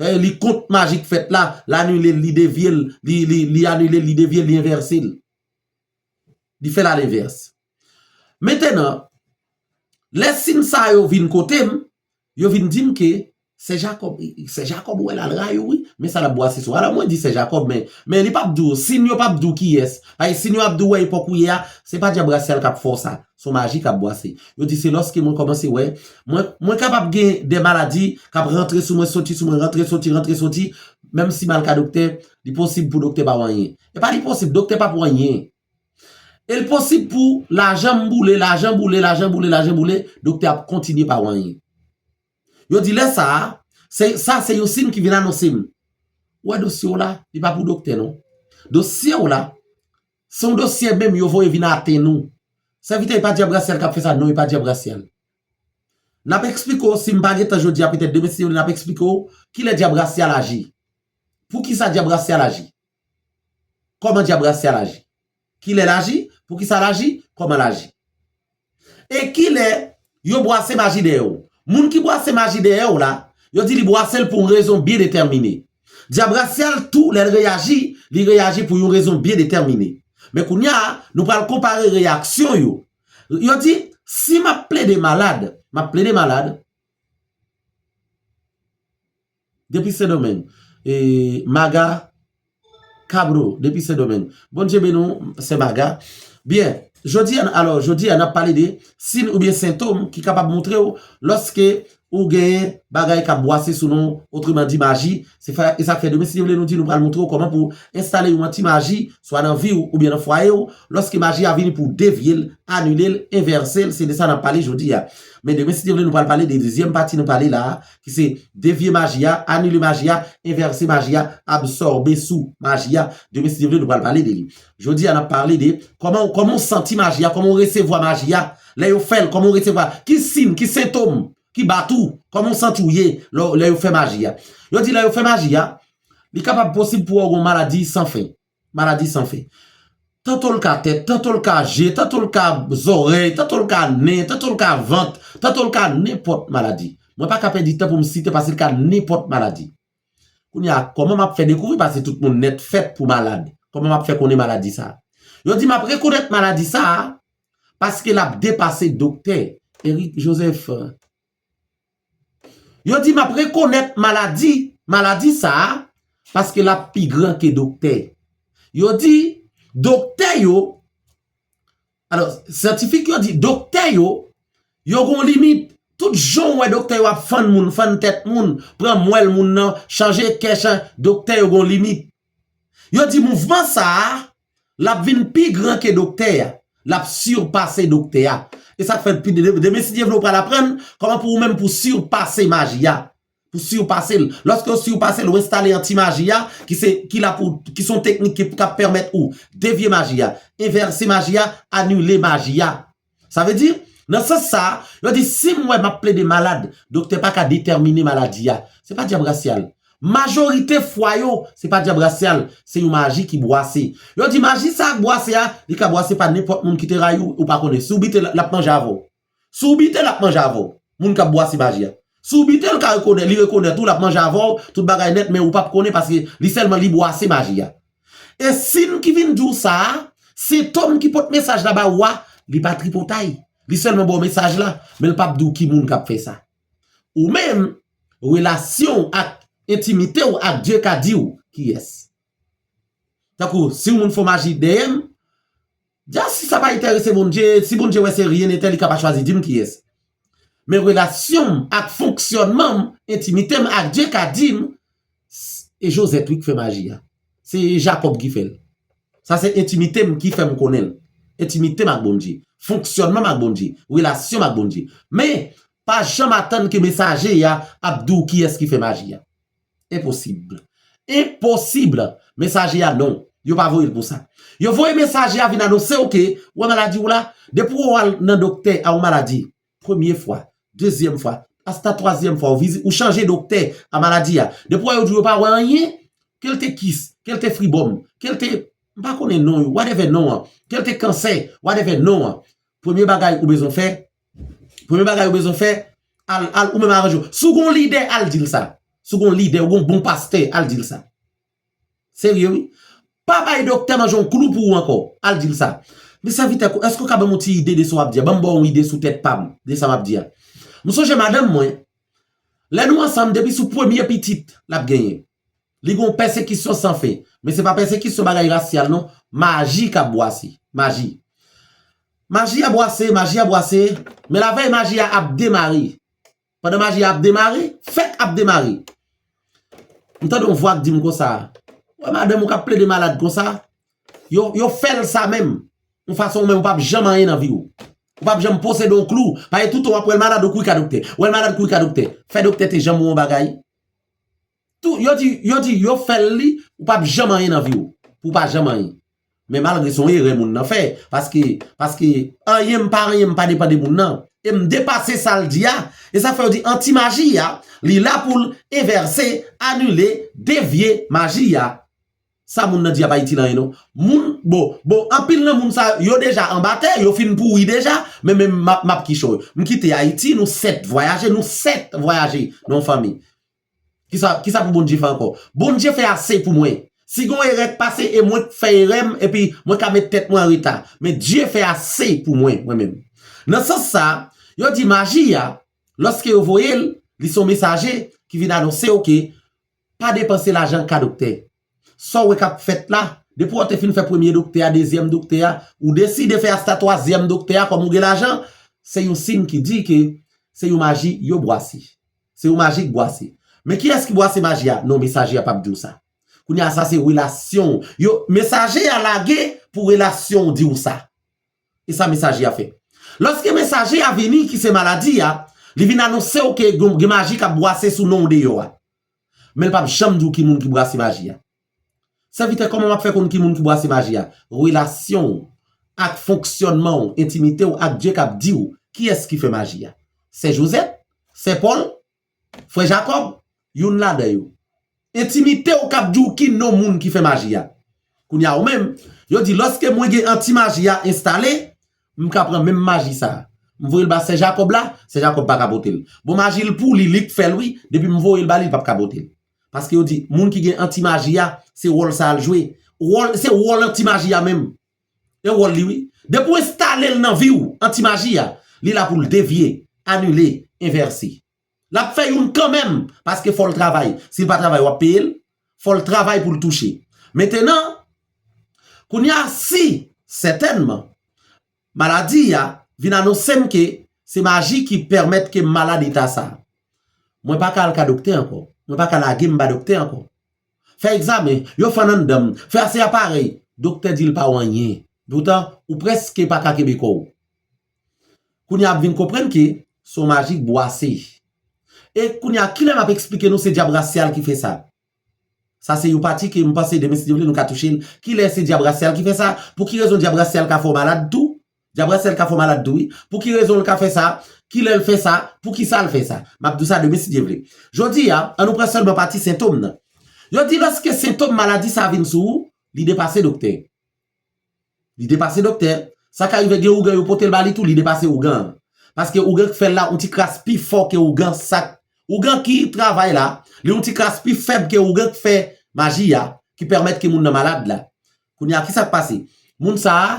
Eh, li kont maji k fèt la, l anile l, li devye l, li, li, li anile l, li devye l, li envèse l. Li fè l alenvès. Mentenan, lè siy sa yo vin kote m, yo vin di m ke Sè Jakòb, Sè Jakòb wè l al rayi w wi, men sa l ap bwase sou. Alò mwen di Sè Jakòb, men, men li p ap di w, siy yo p ap di w kiyès. Paske siy yo ap di w wè epòk ou ye a, se pa dyab rasyal k ap fè w sa. Se yon maji k ap bwase. Yo di se lòske mwen kòmanse wè, mwen, mwen kapab gen de maladi k ap rantre sou mwen, soti sou mwen, rantre, soti, rantre, soti. Menm si m al ka doktè, li posib pou doktè pa wè anyen. E pa li posib, doktè p ap wè anyen. E l posib pou lajan m boule, lajan boule, lajan boule, lajan boule, doktè ap kontinye pa wè anyen. Yo di lè sa a, se, sa se yon siy ki vin anonse m. Ou wè dosye w la, li pa pou doktè non. Dosye w la, se yon dosye menm yo voye vin atenn ou. Sèvitè, e pa dyab rasyal k ap fè sa, non, e pa dyab rasyal. N ap eksplike w, si m pa gen tan jodi a, petèt demen, si Dye vle, n ap eksplike w kilè dyab rasyal aji. Poukisa dyab rasyal aji? Kòman dyab rasyal aji? Kilè l aji? Poukisa l aji? Kòman l aji? E kilè yo bwase maji dèyè w? Moun ki bwase maji dèyè w la, yo di li bwase l pou yon rezon byen detèmine. Dyab rasyal tou, lè l reyaji, li reyaji pou yon rezon byen detèmine. Men kounye a, nou pral konpare reyaksyon yo. Yo di, si m ap plede malad, m ap plede malad, depi Sendomeng, e, Maga, Kabro, depi Sendomeng. Bondye beni w, Sen Maga. Byen, jodi a, alò, jodi a, n ap pale de siy oubyen sentòm ki kapab montre w lòske ou genyen bagay k ap bwase sou non, otreman di maji. Se fa, e sa k fè demen, si Dye vle, nou di nou pral montre w kòman pou w enstale yon anti maji, swa nan vi w oubyen nan fwaye w, lòske maji a vini pou devye l, anile l, envèse l, se de sa n ap pale jodi a. Men demen, si Dye vle, nou pral pale de dezyèm pati nou pale la a, ki se devye maji a, anile maji a, envèse maji a, absòbe sou maji a. Demen, si Dye vle, nou pral pale de li. Jodi a, n ap pale de kòman, kòman w santi maji a, kòman w resevwa maji a, lè yo fè l, kòman w resevwa, ki siy, ki sentòm ki bat ou, kòman w santi w ye lè, lè yo fè maji a. Yo di lè yo fè maji a, li kapab posib pou w gen yon maladi san fen. Maladi san fen. Tanto l ka tèt, tanto l ka je, tanto l ka zòrèy, tanto l ka nen, tanto l ka vant, tanto l ka nenpòt maladi. Mwen pa ka pèdi tan pou m site paske l ka nenpòt maladi. Kounye a, kòman m ap fè dekouvri, paske tout moun nèt fèt pou malad? Kòman m ap fè konnen maladi sa a? Yo di m ap rekonèt maladi sa a paske l ap depase doktè Eric Joseph. Yo di m ap rekonèt maladi, maladi sa a, paske l ap pi gran ke doktè. Yo di, doktè yo, alò, syantifik yo di, doktè yo, yo gon limit. Tout jan w wè doktè yo ap fann moun, fann tèt moun, pran mwèl moun nan, chanje kè, chan-, doktè yo gon limit. Yo di mouvman sa a, l ap vin pi gran ke doktè a. L ap sipase doktè a. E sa k fè depi de-, demen, si Dye vle, w pral aprann kòman pou ou menm pou sipase maji a. Pou sipase l. Lòske w sipase l, ou enstale anti maji a, ki se, ki la pou, ki se yon teknik ki, k ap pèmèt ou devye maji a, envèse maji a, anile maji a. Sa vle di, nan sans sa a, yo di si m wè m ap plede malad, doktè pa ka detèmine maladi a. Se pa dyab rasyal. Majorite fwa yo, se pa dyab rasyal, se yon maji ki bwase. Yo di maji sa a k bwase a, li ka bwase pa nenpòt moun ki te rayi w, ou pa konnen. Si w bite l, l ap manje avè w. Si w bite l, l ap manje avè w. Moun k ap bwase maji a. Si w bite l, l ka rekonèt, li rekonèt ou, l ap manje avè w, tout bagay nèt, men ou p ap konnen paske li sèlman li bwase maji a. E siy ki vin di w sa a, sentòm ki pote mesaj la ba ou a, li pa tripotay. Li sèlman ba w mesaj la, men l p ap di w ki moun k ap fè sa. Ou menm, relasyon w ak entimite w ak Dye ka di w kiyès. Tankou, si yon moun fè maji dèyè m, dja si sa pa enterese Bondye, si Bondye wè se ryen neten, li ka pa chwazi di m kiyès. Men relasyon m ak fonksyònman m, entimite m ak Dye ka di m, s-, e Josette wi k fè maji a. Se Jakòb ki fè l. Sa se entimite m ki fè m konnen l. Entimite m ak Bondye. Fonksyònman m ak Bondye. Relasyon m ak Bondye. Men, pa janm atann ke mesaje a ap di w kiyès ki fè maji a. Enposib. Enposib! Mesaje a non. Yo pa voye l pou sa. Yo voye mesaje a vin anonse w ke, ou wè maladi w la, depi w al nan doktè a yon maladi, premye fwa, dezyèm fwa, asta twazyèm fwa, ou vizi-, ou chanje doktè a maladi a. Depi w wè yo di w yo pa wè anyen, ke l te kis, ke l te fribòm, ke l te, m pa konnen non yo, whatever non an, ke l te kansè, whatever non an. Premye bagay ou bezwen fè, premye bagay ou bezwen fè, al, al ou menm aranje w. Si w gon lidè, al di l sa. Si w gon lidè, ou gon bon pastè, al di l sa. Serye wi. Pa bay doktè manje yon klou pou ou ankò. Al di l sa. Men sèvitè, èske w ka ban m yon ti ide de sa w ap di a? Ban m ba w yon ide sou tèt pa m, de sa m ap di a. M sonje madanm mwen, lè nou ansanm, depi sou premye pitit l ap genyen, li gon pèsekisyon san fen. Men se pa pèsekisyon bagay rasyal non. Maji k ap bwase. Maji. Maji a bwase, maji a bwase. Men lavèy maji a ap demare. Pandan maji a ap demare, fèk ap demare. M tande yon vwa k di m konsa, wè madanm ou k ap plede malad konsa, yo, yo fè l sa menm. Yon fason ou menm ou p ap janm anyen nan vi w. Ou p ap janm posede yon klou. Paske toutan w ap wè l malad, ou kouri ka doktè. Wè l malad, kouri ka doktè. Fè doktè te janm wè yon bagay. Tou, yo di, yo di, yo fè l li, ou p ap janm anyen nan vi w. Pou w pa janm anyen. Men malgre se yon erè moun nan fè, paske, paske anyen m pa, anyen m pa depann de moun nan. E m depase sa l di a, e sa fè yo di anti-maji a, li la pou l envèse, anile, devye maji a. Sa moun nan di a pa itil anyen non. Moun, bon, bon, anpil nan moun sa yo deja anba tè, yo fin pouri deja, men men m ap, m ap kichòy. M kite Ayiti, nou sèt vwayaje, nou sèt vwayaje nan yon fanmi. Kisa, kisa pou Bondye fè ankò? Bondye fè ase pou mwen. Si gon erè k pase e mwen k fè erè m, epi mwen ka met tèt mwen an reta. Men Dye fè ase pou mwen, mwen menm. Nan sans sa, yo di maji a, lòske yo voye l, li se yon mesaje ki vin anonse w ke pa depanse lajan ka doktè. Sa w wè k ap fèt la, depi w te fin fè premye doktè a, dezyèm doktè a, ou deside fè asta twazyèm doktè a, kòm ou gen lajan, se yon siy ki di ke se yon maji yo bwase. Se yon maji k bwase. Men kiyès ki bwase maji a? Non, mesaje a p ap di w sa. Kounye a, sa se relasyon w. Yo, mesaje a lage pou relasyon w di w sa. E sa mesaje a fè. Lòske mesaje a vini, ki se maladi a, li vin anonse w ke gen, gen maji k ap bwase sou non w deyò a. Men l p ap janm di w ki moun ki bwase maji a. Sèvitè, kòman m ap fè konn ki moun ki bwase maji a? Relasyon w ak fonksyònman w, entimite w ak Dye k ap di w kiyès ki fè maji a. Sè Jozèf, Sè Pòl, Frè Jakòb, youn ladan yo. Entimite w k ap di w ki non moun ki fè maji a. Kounye a ou menm, yo di lòske mwen gen anti-maji a enstale, m ka pran menm maji sa a. M voye l ba Sè Jakòb la, Sè Jakòb pa ka pote l. Bon, maji l pou li, li k fè l wi, depi m voye l ba li, li p ap ka pote l. Paske yo di, moun ki gen anti-maji a, se wòl sa a l jwe. Wòl, se wòl anti-maji a menm. E wòl li wi. Depi w enstale l nan vi w, anti-maji a, li la pou l devye, anile, envèse. L ap fè youn kanmenm, paske fò l travay. Si l pa travay, w ap peye l. Fò l travay pou l touche. Mentenan, kounye a, si, sètènman, maladi a vin anonse m ke se maji ki pèmèt ke m malad eta sa a, mwen pa ka al ka doktè ankò. Mwen pa ka lage m ba doktè ankò. Fè egzamen, yo fann anndan m, fè ase aparèy. Doktè di l pa w anyen. Poutan, ou prèske pa ka kenbe kò w. Kounye a ap vin konprann ke se yon maji k bwase. E kounye a, kilè m ap eksplike nou se dyab rasyal ki fè sa? Sa se yon pati ke m panse demen si Dye vle nou ka touche l. Kilè se dyab rasyal ki fè sa? Pou ki rezon dyab rasyal ka fè w malad tou? Dyab rasyal ka fè w malad tou wi. Pou ki rezon l ka fè sa? Kilè l fè sa? Poukisa l fè sa? M ap di w sa demen si Dye vle. Jodi a, an nou pran sèlman pati sentòm nan. Yo di lòske sentòm maladi sa vin sou ou, li depase doktè. Li depase doktè. Sa ka rive gen ougan yo pote l ba li tou, li depase ougan an. Paske ougan k fè l la, yon ti kras pi fò ke ougan sa k, ougan ki travay la, li yon ti kras pi fèb ke ougan k fè maji a, ki pèmèt ke moun nan malad la. Kounye a, kisa k pase? Moun sa a,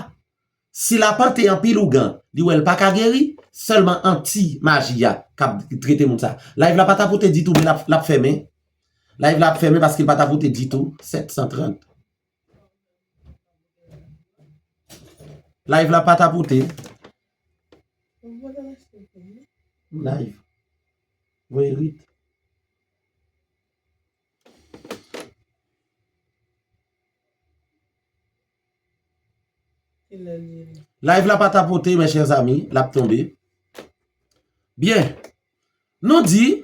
si l apante anpil ougan, li wè l pa ka geri, sèlman anti-maji a k ap trete moun sa a. Live la pa tapote ditou, men l ap, l ap fèmen. Live la ap fèmen paske l pa tapote ditou, sèt san trant. Live la pa tapote. Live. Voye rit. Live la pa tapote, mes chers amis, l ap tonbe. Byen. Nou di,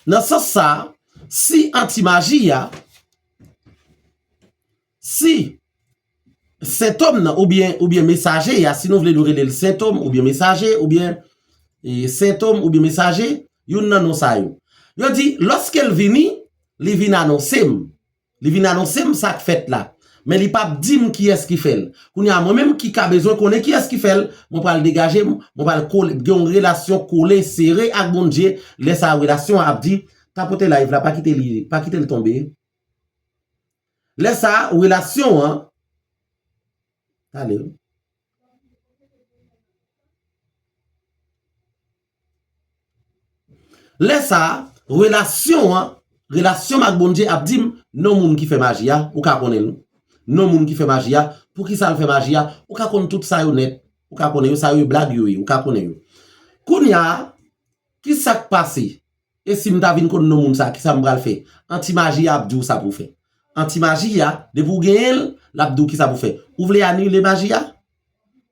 nan sans sa, si anti-maji a, si sentòm nan, oubyen, oubyen mesaje a, si nou vle nou rele l sentòm, oubyen mesaje, oubyen, e, sentòm, oubyen mesaje, youn nan non sa yo. Yo di, lòske l vini, li vin anonse m. Li vin anonse m sa k fèt la. Men li p ap di m kiyès ki fè l. Kounye a, mwen menm ki ka bezwen konnen kiyès ki fè l, mwen pral degaje m, mwen pral kole, gen yon relasyon kole, sere ak Bondye. Lè sa a, relasyon an ap di, tapote live la, pa kite li, pa kite l tonbe. Lè sa a, relasyon an, ale. Lè sa a, relasyon an, relasyon m ak Bondye ap di m, non moun ki fè maji a, ou ka konnen l. Non moun ki fè maji a, poukisa l fè maji a, ou ka konn tout sa yo nèt. Ou ka konnen yo, sa yo e blag yo ye, ou ka konnen yo. Kounye a, kisa k pase? E si m ta vin konn non moun sa, kisa m pral fè? Anti-maji a ap di w sa pou w fè. Anti-maji a, depi w genyen l, l ap di w kisa pou w fè. Ou vle anile maji a?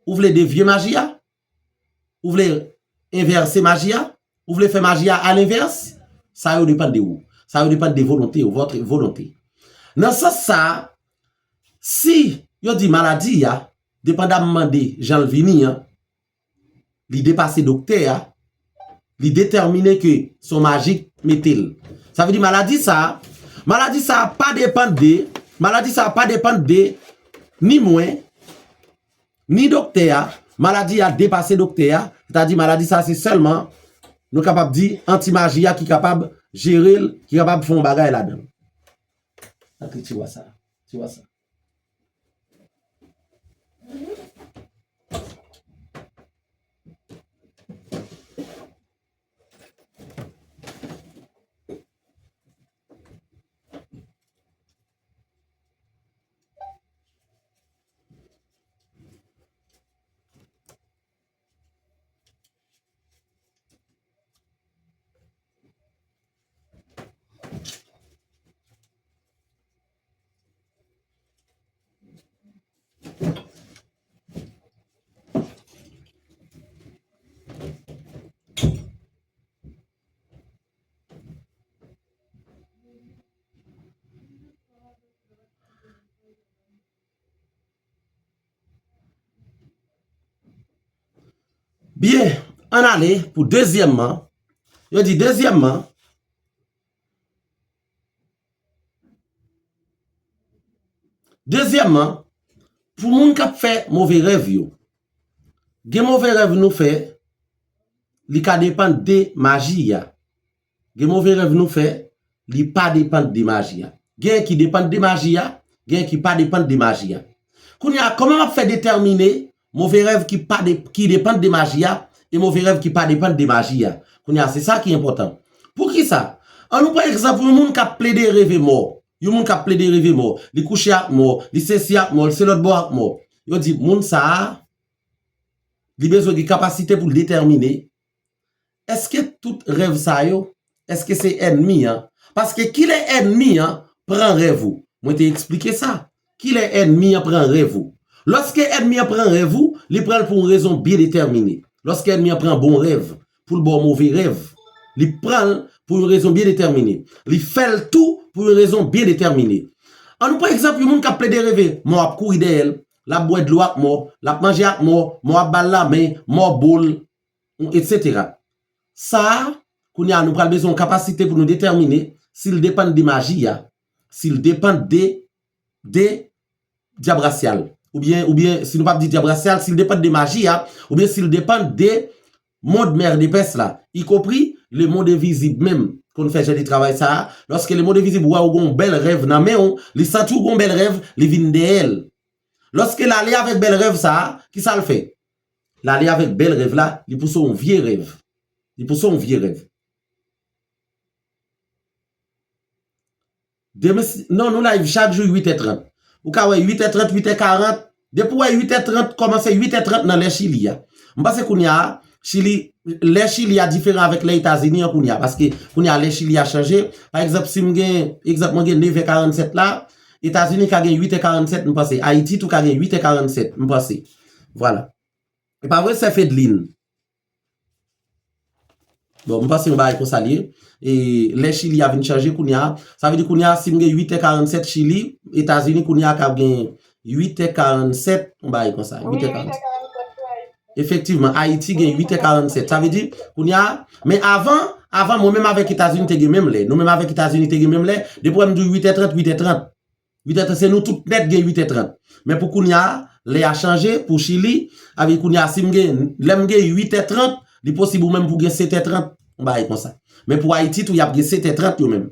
Ou vle devye maji a? Ou vle envèse maji a? Ou vle fè maji a alenvès? Sa yo depann de ou. Sa yo depann de volonte ou, votre volonté. Nan sans sa, si yo di maladi a, depandamman de jan l vini an, li depase doktè a, li detèmine ke se yon maji k mete l. Sa vle di maladi sa a, maladi sa a pa depann de, maladi sa a pa depann de ni mwen, ni doktè a, maladi a depase doktè a, sètadi maladi sa a se sèlman, nou kapab di, anti-maji a ki kapab jere l, ki kapab fè yon bagay ladan l. Gade tiwa sa, tiwa sa. Byen, ann ale pou dezyèmman. Yo di dezyèmman, dezyèmman, pou moun k ap fè move rèv yo, gen move rèv nou fè, li ka depann de maji a. Gen move rèv nou fè, li pa depann de maji a. Gen ki depann de maji a, gen ki pa depann de maji a. Kounye a, kòman m ap fè detèmine move rèv ki pa de, ki depann de maji a e move rèv ki pa depann de maji a? Kounye a, se sa ki enpòtan. Poukisa? An nou pran egzanp yon moun k ap plede reve mò. Yon moun k ap plede reve mò. Li kouche ak mò, li sesi ak mò, li se lòt bò ak mò. Yo di moun sa a, li bezwen gen kapasite pou l detèmine èske tout rèv sa yo, èske se ènmi an? Paske kilè ènmi an pran rèv ou? Mwen te eksplike sa. Kilè ènmi an pran rèv ou? Lòske ènmi an pran rèv ou, li pran l pou yon rezon byen detèmine. Lòske ènmi an pran bon rèv, pou l ba w move rèv, li pran l pou yon rezon byen detèmine. Li fè l tou pou yon rezon byen detèmine. An nou pran egzanp yon moun k ap plede reve, mò ap kouri dèyè l, l ap bwè dlo ak mò, l ap manje ak mò, mò ap ba l lamen, mò bo l, etsetera. Sa a, kounye a, nou pral bezwen yon kapasite pou nou detèmine si l depann de maji a, si l depann de, de dyab rasyal. Oubyen, oubyen, si nou p ap di dyab rasyal, si l depann de maji a, oubyen si l depann de mond mèr de pès la, ikonpri lemonn envizib menm, konn fè jan de travay sa a. Lòske lemonn envizib wè w gen yon bèl rèv nan men w, li santi w gen yon bèl rèv, li vin dèyè l. Lòske l ale avèk bèl rèv sa a, kisa l fè? L ale avèk bèl rèv la, li pouse w yon vye rèv. Li pouse w yon vye rèv. Demen, si, non, nou live chak jou uit è trant. Ou ka wè uit è trant, uit è karant. Depi w wè uit è trant, kòmanse uit è trant nan lè Chili a. M panse kounye a, Chili, lè Chili a diferan avèk lè Etazini an kounye a. Paske kounye a, lè Chili a chanje. Pa egzanp, si m gen, egzanp, mwen gen nèf è karannsèt la, Etazini ka gen uit è karannsèt, m panse. Ayiti tou ka gen uit è karannsèt, m panse. Vwala. E pa vre, sè Fedlin? Bon, m panse yon bagay konsa l ye. E lè Chili a vin chanje kounye a. Sa vle di kounye a, si m gen uit è karannsèt Chili, Etazini kounye a ka gen uit è karannsèt, yon bagay konsa. Uit è karannsèt. Efektivman, Ayiti gen uit è karannsèt. Sa vle di, kounye a, men avan, avan, mwen menm avèk Etazini te gen menm lè. Nou menm avèk Etazini te gen menm lè. Depi w wè m di w uit è trant, uit è trant. Uit è trant, se nou tout nèt gen uit è trant. Men pou kounye a, lè a chanje, pou Chili, avè kounye a, si m gen, lè m gen uit è trant, li posib ou menm pou gen sèt è trant, yon bagay konsa. Men pou Ayiti tou, y ap gen sèt è trant yo menm.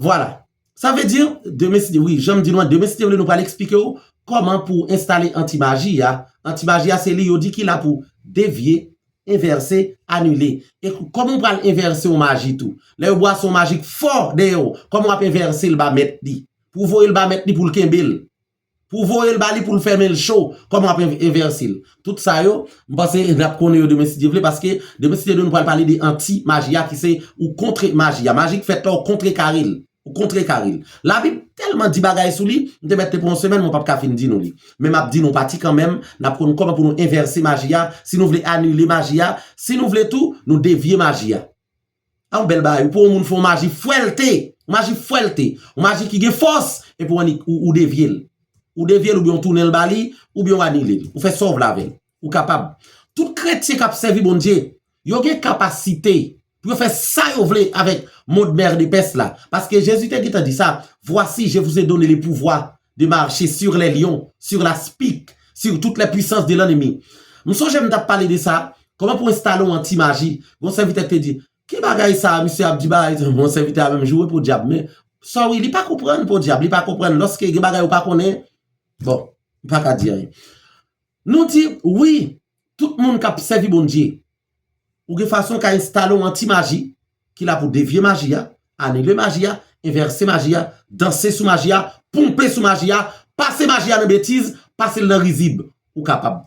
Vwala. Sa vle di, demen si, wi, jan m di nou an, demen si Dye vle, nou pral eksplike w kòman pou w enstale anti-maji a. Anti-maji a, se li yo di ki la pou devye, envèse, anile. E kòman w pral envèse yon maji tou? Lè yo brase yon maji k fò dèyè w, kòman w ap envèse l ba mèt li? Pou w voye l ba mèt li pou l kenbe l. Pou w voye l ba li pou l fèmen l cho, kòman w ap en-, envèse l? Tout sa yo, m panse n ap konnen yo demen si Dye vle, paske demen si Dye vle nou pral pale de anti-maji a ki se ou kontre maji a. Maji k fèt la ou kontrekare l. Ou kontrekare l. Labib tèlman di bagay sou li, m te mèt te pran yon semèn, mwen p ap ka fin di nou li. Men m ap di nou pati kanmenm, n ap konn kòman pou nou envèse maji a, si nou vle anile maji a, si nou vle tou, nou devye maji a. A yon bèl bagay, pou yon moun fè yon maji fwèlte, yon maji fwèlte, yon maji ki gen fòs, epi w annik ou, ou devye l. Ou devye l oubyen w tounen l ba li, oubyen w anile l. Ou fè sa w vle avè l. Ou kapab. Tout kretyen k ap sèvi Bondye, yo gen kapasite pou yo fè sa yo vle avèk mond mèr de pès la. Paske Jezi te gentan di sa, Voici, je vous ai donné le pouvoir de marcher sur les lions, sur l'aspic, sur toutes les puissances de l'ennemi. M sonje m t ap pale de sa, kòman pou enstale yon anti maji. Yon sèvitè te di, ki bagay sa a, misye ap di bagay, bon, sèvitè a menm joure podyab, men, sorry, li pa konprann podyab, li pa konprann, lòske gen bagay ou pa konnen, bon, m pa ka di anyen. Nou di, wi, tout moun k ap sèvi Bondye, ou gen fason w ka enstale yon anti maji, ki la pou devye maji a, anile maji a, envèse maji a, danse sou maji a, ponpe sou maji a, pase maji a nan betiz, pase l nan rizib. Ou kapab.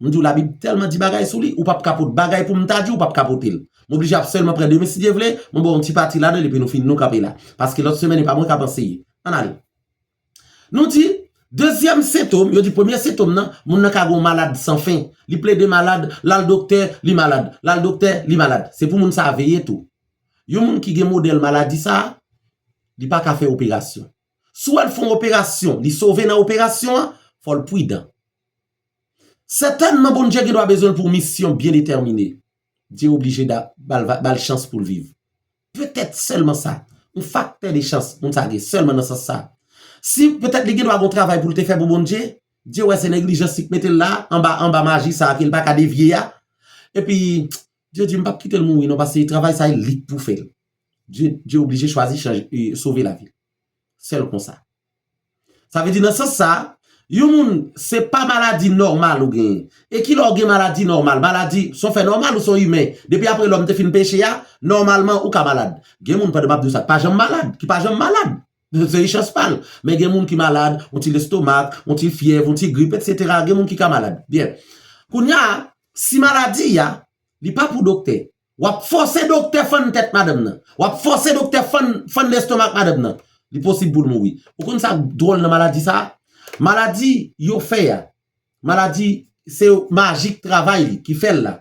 M di w Labib tèlman di bagay sou li, ou p ap ka pot bagay pou m ta di w, ou p ap ka pote l. M oblije ap sèlman pran de men si Dye vle, mwen ba w yon ti pati ladan l epi nou fini, nou kanpe la. Paske lòt semèn e pa mwen k ap anseye. Ann ale. Nou di, dezyèm sentòm, yo di premye sentòm nan, moun nan ka gen yon malad san fen. Li plede malad, l al doktè, li malad, l al doktè, li malad. Se pou moun sa a veye tou. Yon moun ki gen modèl maladi sa a, li pa ka fè operasyon. Si w wè l fè yon operasyon, li sove nan operasyon an, fò l pridan. Sètènman, Bondye gen dwa bezwen l pou yon misyon byen detèmine. Dye oblije da, ba l, ba l chans pou l viv. Petèt sèlman sa. Yon faktè de chans, moun sa gen sèlman nan sans sa. Si petèt li gen dwa gen yon travay pou l te fè pou Bondye, Dye wè se neglijans li k mete l la, anba, anba maji sa a ke l pa ka devye a. Epi, Dye di, "M p ap kite l mouri non, paske travay sa a, e li k pou fè l." Dye, Dye oblije chwazi chanje, e, sove lavi l. Sèl konsa. Sa vle di nan sans sa, yon moun, se pa maladi nòmal ou genyen. E kilè w gen maladi nòmal? Maladi, se yon fè nòmal ou se yon imen. Depi apre lòm te fin peche a, nòmalman ou ka malad. Gen moun, pandan m ap di w sa, k pa janm malad, ki pa janm malad. Se yon chans pa l. Men gen moun ki malad, yon ti lestomak, yon ti fyèv, yon ti grip, etsetera. Gen moun ki ka malad. Byen. Kounye a, si maladi a, li pa pou doktè, w ap fòse doktè fann tèt madanm nan. W ap fòse doktè fann, fann lestomak madanm nan. Li posib pou l mouri. Ou konn sa k dwòl nan maladi sa a? Maladi yo fè a. Maladi, se maji k travay li, ki fè l la.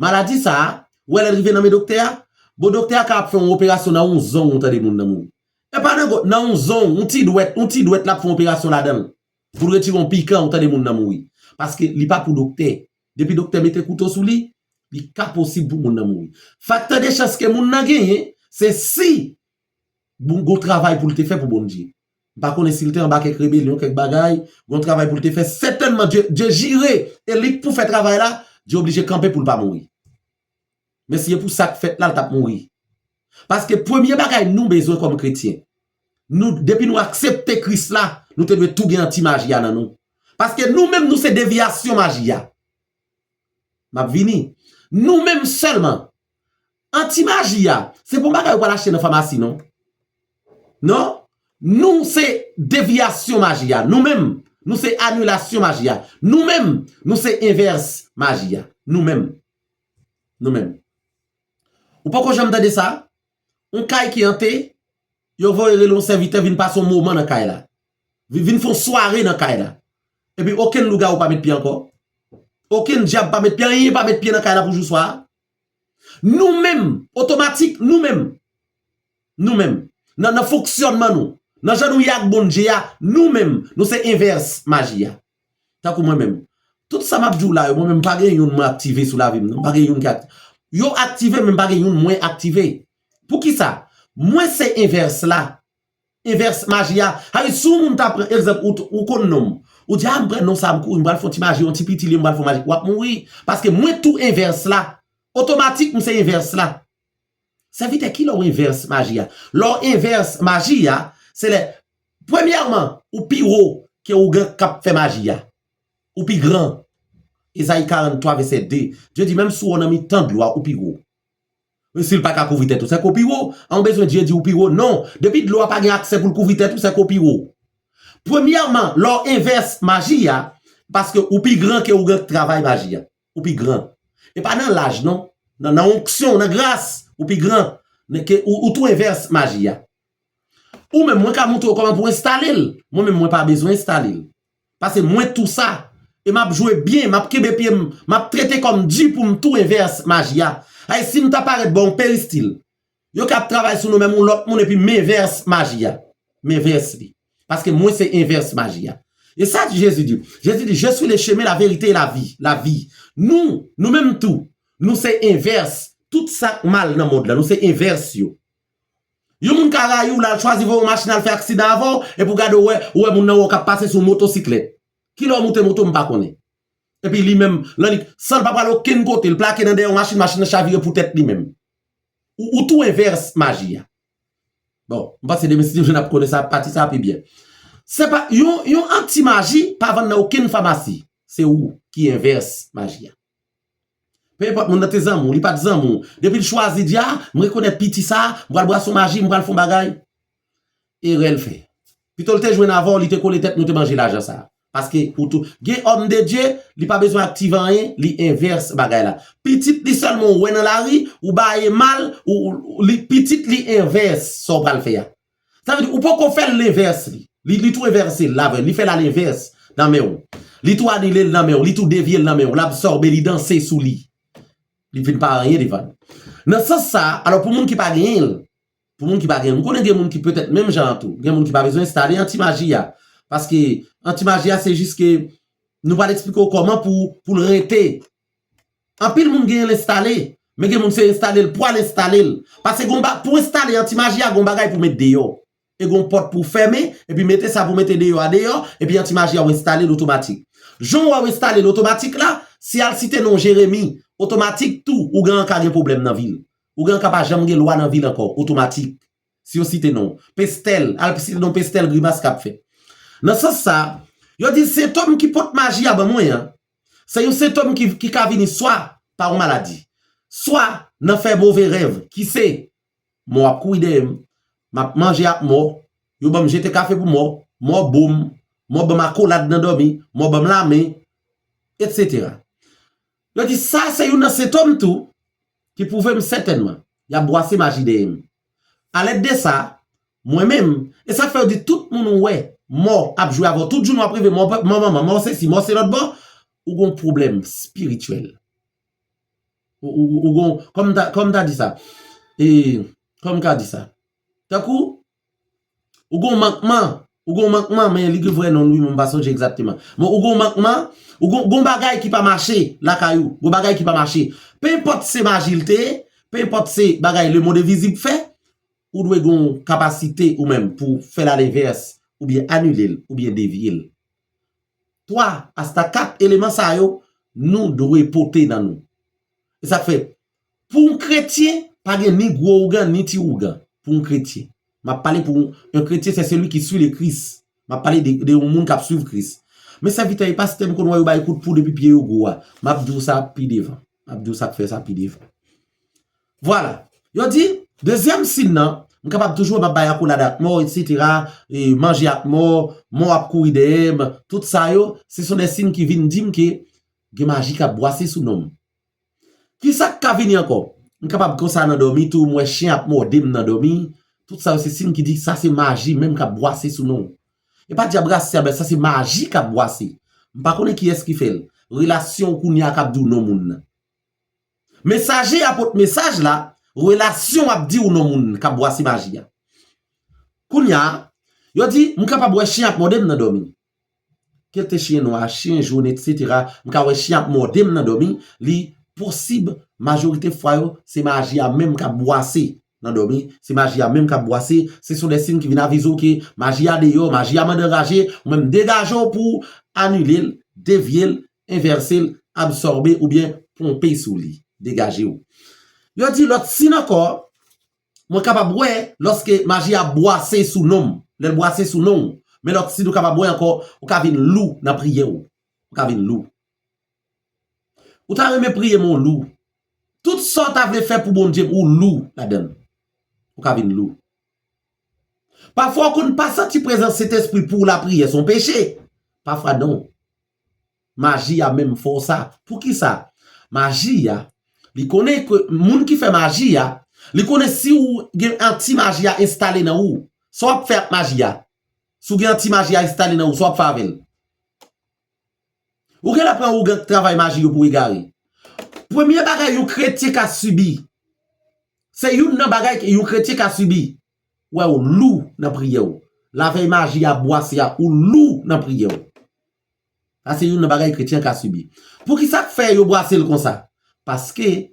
Maladi sa a, ou wè lè l rive nan men doktè a, bon, doktè a ka ap fè yon operasyon nan yon zong, ou tande moun nan mouri. E pa nan gwo, nan yon zong, yon ti dwèt, yon ti dwèt l ap fè yon operasyon ladan l. Pou l retire yon pikan, ou tande moun nan mouri. Paske li pa pou doktè. Depi doktè mete kouto sou li, li ka posib pou moun nan mouri. Faktè de chans ke moun nan genyen, se si bon, gon travay pou l te fè pou Bondye. M pa konnen si l te anba kèk rebelyon, kèk bagay, gon travay pou l te fè. Sètènman, Dye, Dye jire, e li k pou fè travay la, Dye oblije kanpe pou l pa mouri. Men si e pou sa k fèt la, l t ap mouri. Paske premye bagay nou bezwen kòm kretyen, nou, depi nou aksepte Kris la, nou te dwe tou gen anti maji a nan nou. Paske nou menm, nou se devyasyon maji a. M ap vini. Nou menm sèlman. Anti maji a, se pa yon bagay ou pral achte nan famasi, non. Non. Nou se devyasyon maji a. Nou menm, nou se anilasyon maji a. Nou menm, nou se envès maji a. Nou menm. Nou menm. Ou poko janm tande sa? Yon kay ki ante, yo voye rele yon sèvitè vin pase yon moman nan kay la. Vi-, vin fè yon sware nan kay la. Epi okenn lougawou pa met pye ankò. Okenn dyab pa met pye, anyen pa met pye nan kay la pou jou swa a. Nou menm, otomatik, nou menm. Nou menm. Nan, nan fonksyònman nou. Nan jan nou ye ak Bondye a, nou menm, nou se envès maji a. Tankou mwen menm. Tout sa m ap di w la yo, mwen menm m pa gen youn mwen aktive sou lavi m, non. M pa gen youn ki aktive. Yo aktive, men m pa gen youn mwen aktive. Poukisa? Mwen se envès la. Envès maji a. Sa vle di, si yon moun ta pran egzanp, ou, ou konn non m. Ou di, "A, m pran non sa, m kouri, m pral fè yon ti maji, yon ti piti li, m pral fè yon maji." W ap mouri. Paske mwen tou envès la. Otomatik, m se envès la. Sèvitè, kilè w envès maji a? Lè w envès maji a, se lè, premyèman, ou pi wo ke ougan k ap fè maji a. Ou pi gran. Ezayi karanntwa, vèsè de. Dye di, menm si w nan mitan dlo a, ou pi wo. Men si l pa ka kouvri tèt ou, se ke w pi wo. An, ou bezwen Dye di w pi wo? Non. Depi dlo a pa gen aksè pou l kouvri tèt ou, se ke w pi wo. Premyèman, lè w envès maji a, paske ou pi gran ke ougan k travay maji a. Ou pi gran. E pa nan laj, non. Nan, nan onksyon, nan gras, ou pi gran. Nan ke, ou, ou tou envès maji a. Ou menm, mwen ka montre w kòman pou w enstale l. Mwen menm, mwen pa bezwen enstale l. Paske mwen tou sa. E m ap jwe byen, m ap kenbe pye m, m ap trete kò m di pou m tou envès maji a. Ay, si m ta parèt ba w yon peristil, yo ka ap travay sou nou menm yon lòt moun epi m envès maji a. M envès li. Paske mwen se envès maji a. E sa Jezi di. Jezi di, je suis le chemin, la vérité et la vie. La vie. Nou, nou menm tou, nou se envès. Tout sa k mal nan mond lan, nou se envès yo. Yon moun ka rayi w, l al chwazi voye yon machin al fè aksidan avè w, epi w gade w wè, ou wè moun nan wè w k ap pase sou motosiklèt. Kilè w moute moto, m pa konnen. Epi li menm, lan li, san l pa pral okenn kote, l plake nan dèyè yon machin, machin nan chavire pou tèt li menm. Ou, ou tou envès maji a. Bon, m panse demen si Dye vle n ap konnen sa, pati sa pi byen. Se pa, yon, yon anti maji pa vann nan okenn famasi. Se ou ki envès maji a. Pe enpòt moun nan te zanmi w, li pa t zanmi w. Depi l chwazi di, a, m rekonèt piti sa, m pral bwase yon maji, m pral fè yon bagay. Erè l fè. Pito l te jwenn avè w, li te kole tèt nou te manje lajan sa. Paske ou tou, gen òm de Dye, li pa bezwen aktive anyen, li envès bagay la. Pitit li sèlman ou wè nan lari, ou ba e mal, ou, ou, li, pitit li envès sa w pral fè a. Sa vle di, ou poko fè l lenvès li. Li, li tou envèse l avè l, li fè l alenvès nan men w. Li tou anile l nan men w, li tou devye l nan men w, l absòbe, li danse sou li. Li vin pa anyen devan l. Nan sans sa, alò pou moun ki pa genyen l, pou moun ki pa genyen l, m konnen gen moun ki petèt menm jan an tou, gen moun ki pa bezwen enstale anti maji a. Paske anti maji a se jis ke nou pral eksplike w kòman pou, pou l rete. Anpil moun genyen l enstale, men gen moun se enstale l pou al enstale l. Paske gon ba, pou enstale anti maji a, gon bagay pou met deyò. E gon pòt pou fèmen, epi mete sa pou mete deyò a deyò, epi anti maji a w enstale l otomatik. Jan w wè w enstale l otomatik la, si al site non Jeremi, otomatik tou, ougan an ka gen pwoblèm nan vi l. Ougan an ka pa janm gen lwa nan vi l ankò, otomatik. Si yo site non Pestèl, al site non Pestèl, grimas k ap fè. Nan sans sa, yo di sentòm ki pot maji a ban mwen an, se yon sentòm ki, ki ka vini swa pa yon maladi, swa nan fè move rèv, ki se mò ap kouri dèyè m, m ap manje ak mò, yo ban m jete kafe pou mò, mò bo m, mò ban m akolad nan dòmi, mò ban m lamen, etsetera. Yo di sa se youn nan sentòm tou ki pwouve m sètènman y ap bwase maji dèyè m. Alèd de sa, mwen menm, e sa k fè yo di tout moun ou wè mò ap jwe avè w, tout jounen w ap reve mò, mò manman, mò sesi, mò se lòt bò, ou gon pwoblèm espirityèl. Ou, ou, ou gon, kòm ta, kòm ta di sa, e, kòm ka di sa, tankou, ou gon mankman, ou gon mankman, men li gen vrè non l wi, men m pa sonje egzakteman. Men ou gon mankman, ou gon, gon bagay ki pa mache lakay ou, gon bagay ki pa mache. Pe enpòt se maji l te ye, pe enpòt se bagay lemonn envizib fè, ou dwe gon kapasite ou menm pou fè l alenvès, oubyen anile l, oubyen devye l. Twa, asta kat eleman sa yo, nou dwe pote nan nou. E sa k fè, pou yon kretyen, pa gen ni gwo ougan, ni ti ougan. Pou yon kretyen. M ap pale pou yon, yon kretyen, se seli ki sui le Kris. M ap pale de, de yon moun k ap swiv Kris. Men sèvitè e pastè, m konn wè yo bay kout poud epi pye yo gwo a. M ap di w sa pi devan. M ap di w sa k fè sa pi devan. Vwala. Yo di, dezyèm siy nan, m kapab toujou m ap bay akolad ak mò, etsetera, e manje ak mò, mò ap kouri dèyè m, tout sa yo, se son de siy ki vin di m ke gen maji k ap bwase sou non m. Kisa k ka vini ankò? M kapab konsa nan dòmi tou, m wè chen ap mòde m nan dòmi. Tout sa yo se siy ki di sa se maji menm k ap bwase sou non w. E pa dyabrasya, men sa se maji k ap bwase. M pa konnen kiyès ki fè l. Relasyon w kounye a k ap di w non moun nan. Mesaje a pot mesaj la, relasyon w ap di w non moun k ap bwase maji a. Kounye a, yo di, m kapab wè chen ap mòde m nan dòmi. Ke l te chen nwa, chen jòn, etsetera, m ka wè chen ap mòde m nan dòmi, li posib, majorite fwa yo, se maji a menm k ap bwase nan dòmi, se maji a menm k ap bwase, se son de siy ki vin avize w ke maji a deyò, maji a mande anraje, ou menm degaje w pou w anile l, devye l, envèse l, absòbe oubyen ponpe sou li, degaje w. Yo di lòt siy ankò, mwen kapab wè lòske maji a bwase sou non m, lè l bwase sou non w. Men lòt siy nou kapab wè ankò, ou ka vin lou nan priyè w. Ou ka vin lou. Ou ta renmen priye, men w lou. Tout sa w ta vle fè pou Bondye, ou lou ladan l. Ou ka vin lou. Pafwa, ou konn pa santi prezans Sentespri pou w lapriyè se yon peche. Pafwa, non. Maji a menm fè w sa. Poukisa? Maji a, li konnen ke moun ki fè maji a, li konnen si w gen anti maji a enstale nan ou, sa w ap fè ak maji a? Si w gen anti maji a enstale nan ou, sa w ap fè avè l? Ou genlè pran ougan k travay maji yo pou egare. Premye bagay yon kretyen ka sibi, se youn nan bagay ke yon kretyen ka sibi, wè w lou nan priyè w. lavèy maji a bwase a, ou lou nan priyè w. Sa se youn nan bagay kretyen ka sibi. Poukisa k fè yo bwase l konsa? Paske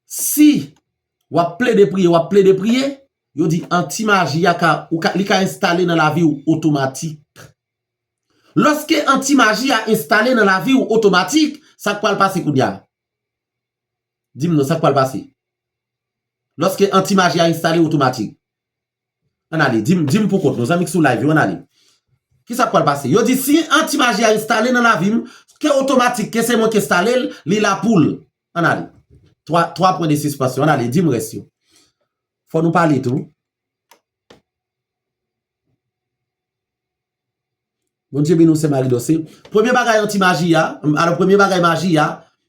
si w ap plede priye, w ap plede priye, yo di anti maji a ka, ou ka, li ka enstale nan lavi w otomatik. Lòske anti maji a enstale nan lavi w otomatik, sa k pral pase kounye a? Di m non, sa k pral pase? Lòske anti maji a enstale otomatik. Ann ale, di m, di m pou kont nou, zanmi k sou live yo, ann ale. Kisa k pral pase? Yo di si anti maji a enstale nan lavi m, ke otomatik, ke se mwen k enstale l, li la pou l. Ann ale. Twa, twa pwen de sispansyon, ann ale, di m rès yo. Fò nou pale tou. Bondye beni w, sè Marie Dorcé. Premye bagay anti maji a, alò premye bagay maji a,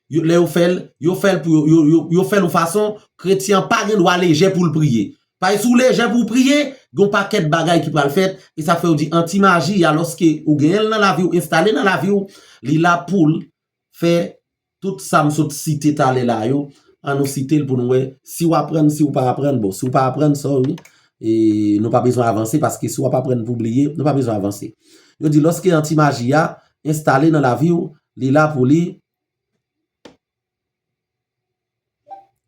yo, lè yo fè l, yo fè l pou yo, yo, yo, yo fè l yon fason, kretyen an pa gen dwa lejè pou l priye. Paske si w lejè pou w priye, gen yon pakèt bagay ki pral fèt, e sa fè yo di anti maji a, lòske ou genyen l nan lavi w, enstale nan lavi w, li la pou l fè tout sa m sot site talè la yo, ann nou site l pou nou wè si w aprann, si w pa aprann. Bon, si w pa aprann, sorry. E nou pa bezwen avanse, paske si w ap aprann pou bliye, nou pa bezwen avanse. Yo di, lòske anti maji a enstale nan lavi w, li la pou li.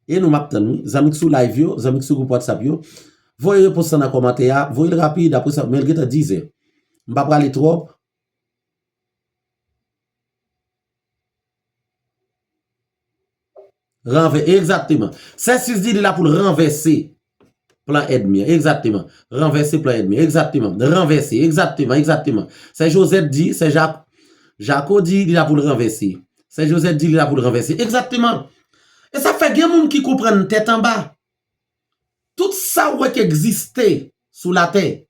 E nou m ap tann, wi. Zanmi k sou live yo, zanmi k sou gwoup WhatsApp yo, voye repons lan nan kòmantè a, voye l rapid, apre sa, men l gentan dizè. M pa prale twòp. Ranvè-, egzakteman. Sè Sis di li la pou l ranvèse plan ènmi an. Egzakteman. Ranvèse plan ènmi an. Egzakteman. Ranvèse. Egzakteman. Egzakteman. Sè Jozèt di, sè Jak-, Jako di li la pou l ranvèse. Sè Jozèt di li la pou l ranvèse. Egzakteman. E sa fè gen moun ki konprann tèt anba. Tout sa w wè k egziste sou latè,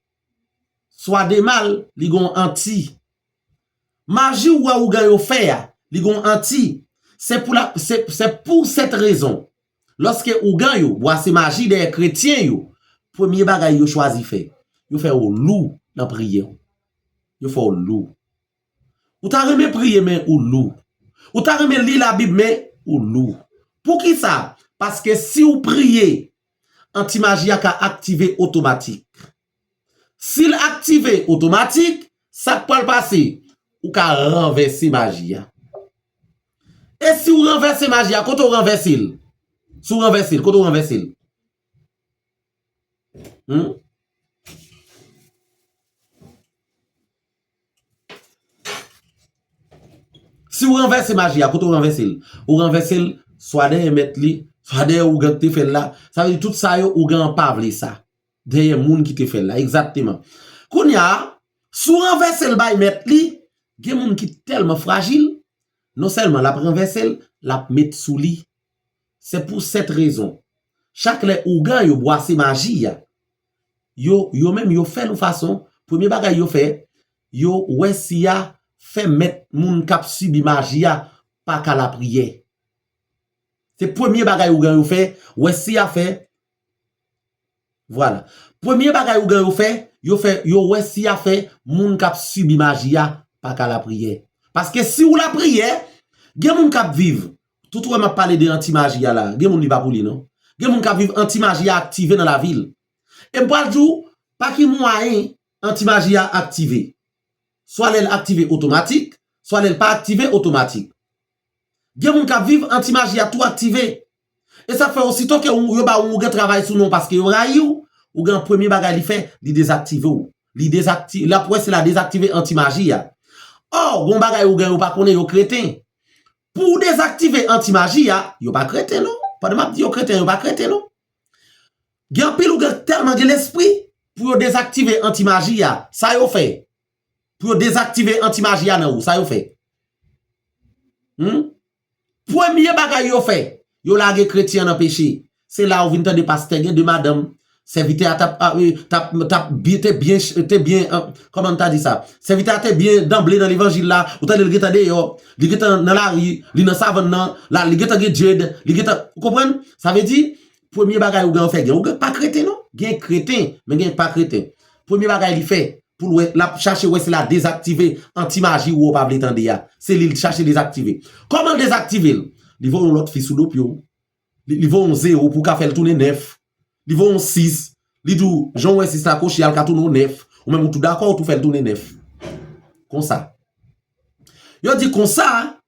swa de mal, li gon anti. Maji w wè ougan yo fè a, li gon anti. Se pou la, se, se pou sèt rezon. Lòske ougan yo bwase maji dèyè kretyen yo, premye bagay yo chwazi fè, yo fè w lou nan priyè w. Yo fè w lou. Ou ta renmen priye, men ou lou. Ou ta renmen li Labib, men ou lou. Poukisa? Paske si w priye, anti maji a ka aktive otomatik. Si l aktive otomatik, sa k pral pase? Ou ka ranvèse maji a. E si w ranvèse maji a, kote w ranvèse l? Si w ranvèse l, kote w ranvèse l? Hmm? Si w ranvèse maji a, kote w ranvèse l? Ou ranvèse l swa dèyè mèt li, swa dèyè ougan ki te fè l la. Sa vle di tout sa yo, ougan an pa vle sa. Dèyè moun ki te fè l la, egzakteman. Kounye a, si w ranvèse l bay mèt li, gen moun ki tèlman frajil, non sèlman l ap ranvèse l, l ap met sou li. Se pou sèt rezon. Chak lè ougan yo bwase maji a, yo, yo menm yo fè l yon fason, premye bagay yo fè, yo wè si y a fè mèt moun k ap sibi maji a pa ka lapriyè. Se premye bagay ougan yo fè, wè si y a fè Vwala. Premye bagay ougan yo fè, yo fè, yo wè si y a fè moun k ap sibi maji a pa ka lapriyè. Paske si w lapriyè, gen moun k ap viv. Tout ou wè m ap pale de anti maji a la, gen moun li pa pou li non. Gen moun k ap viv anti maji a aktive nan lavi l. E m pral di w, pa ki mwayen anti maji a aktive. Swa lè l aktive otomatik, swa lè l pa aktive otomatik. Gen moun k ap viv anti maji a tou aktive. E sa k fè osito ke ou, yo ba ou, ou gen travay sou non paske yo rayi w, ou gen premye bagay li fè, li dezaktive w. Li dezakti-, l ap wè si l a dezaktive anti maji a. Ò, gon bagay ou gen yo pa konnen, yo kreten. Pou w dezaktive anti maji a, yo pa kreten non. Pandan m ap di yo kreten, yo pa kreten non. Gen anpil ou gen tèlman gen lespri pou yo dezaktive anti maji a. Sa yo fè? Pou yo dezaktive anti maji a nan ou, sa yo fè? Hmm? Premye bagay yo fè, yo lage kretyen an nan peche. Se la ou vin tande pastè gen de madanm, sèvitè a t ap, a, e, t ap, t ap byen, te byen, te byen, an, kòman m ta di sa? Sèvitè a te byen danble nan levanjil la, ou tande l gentan deyò, li gentan nan lari, li nan savann nan, la, li gentan gen dread, li gentan, ou konprann? Sa vle di, premye bagay ougan yo fè, gen ougan k pa kreten non. Gen kreten, men gen k pa kreten. Premye bagay li fè, pou l wè, l ap chache wè si l a dezaktive anti maji ou pa vle tande a. Se li l chache dezaktive. Kòman l dezaktive l? Li voye yon lòt fi sou do pye w. Li, li voye yon zewo pou w ka fè l tounen nèf. Li voye yon sis. Li di w, jan w wè sis la kwochi a, l ka tounen yon nèf. Ou menm ou tou dakò, ou tou fè l tounen nèf. Konsa. Yo di konsa,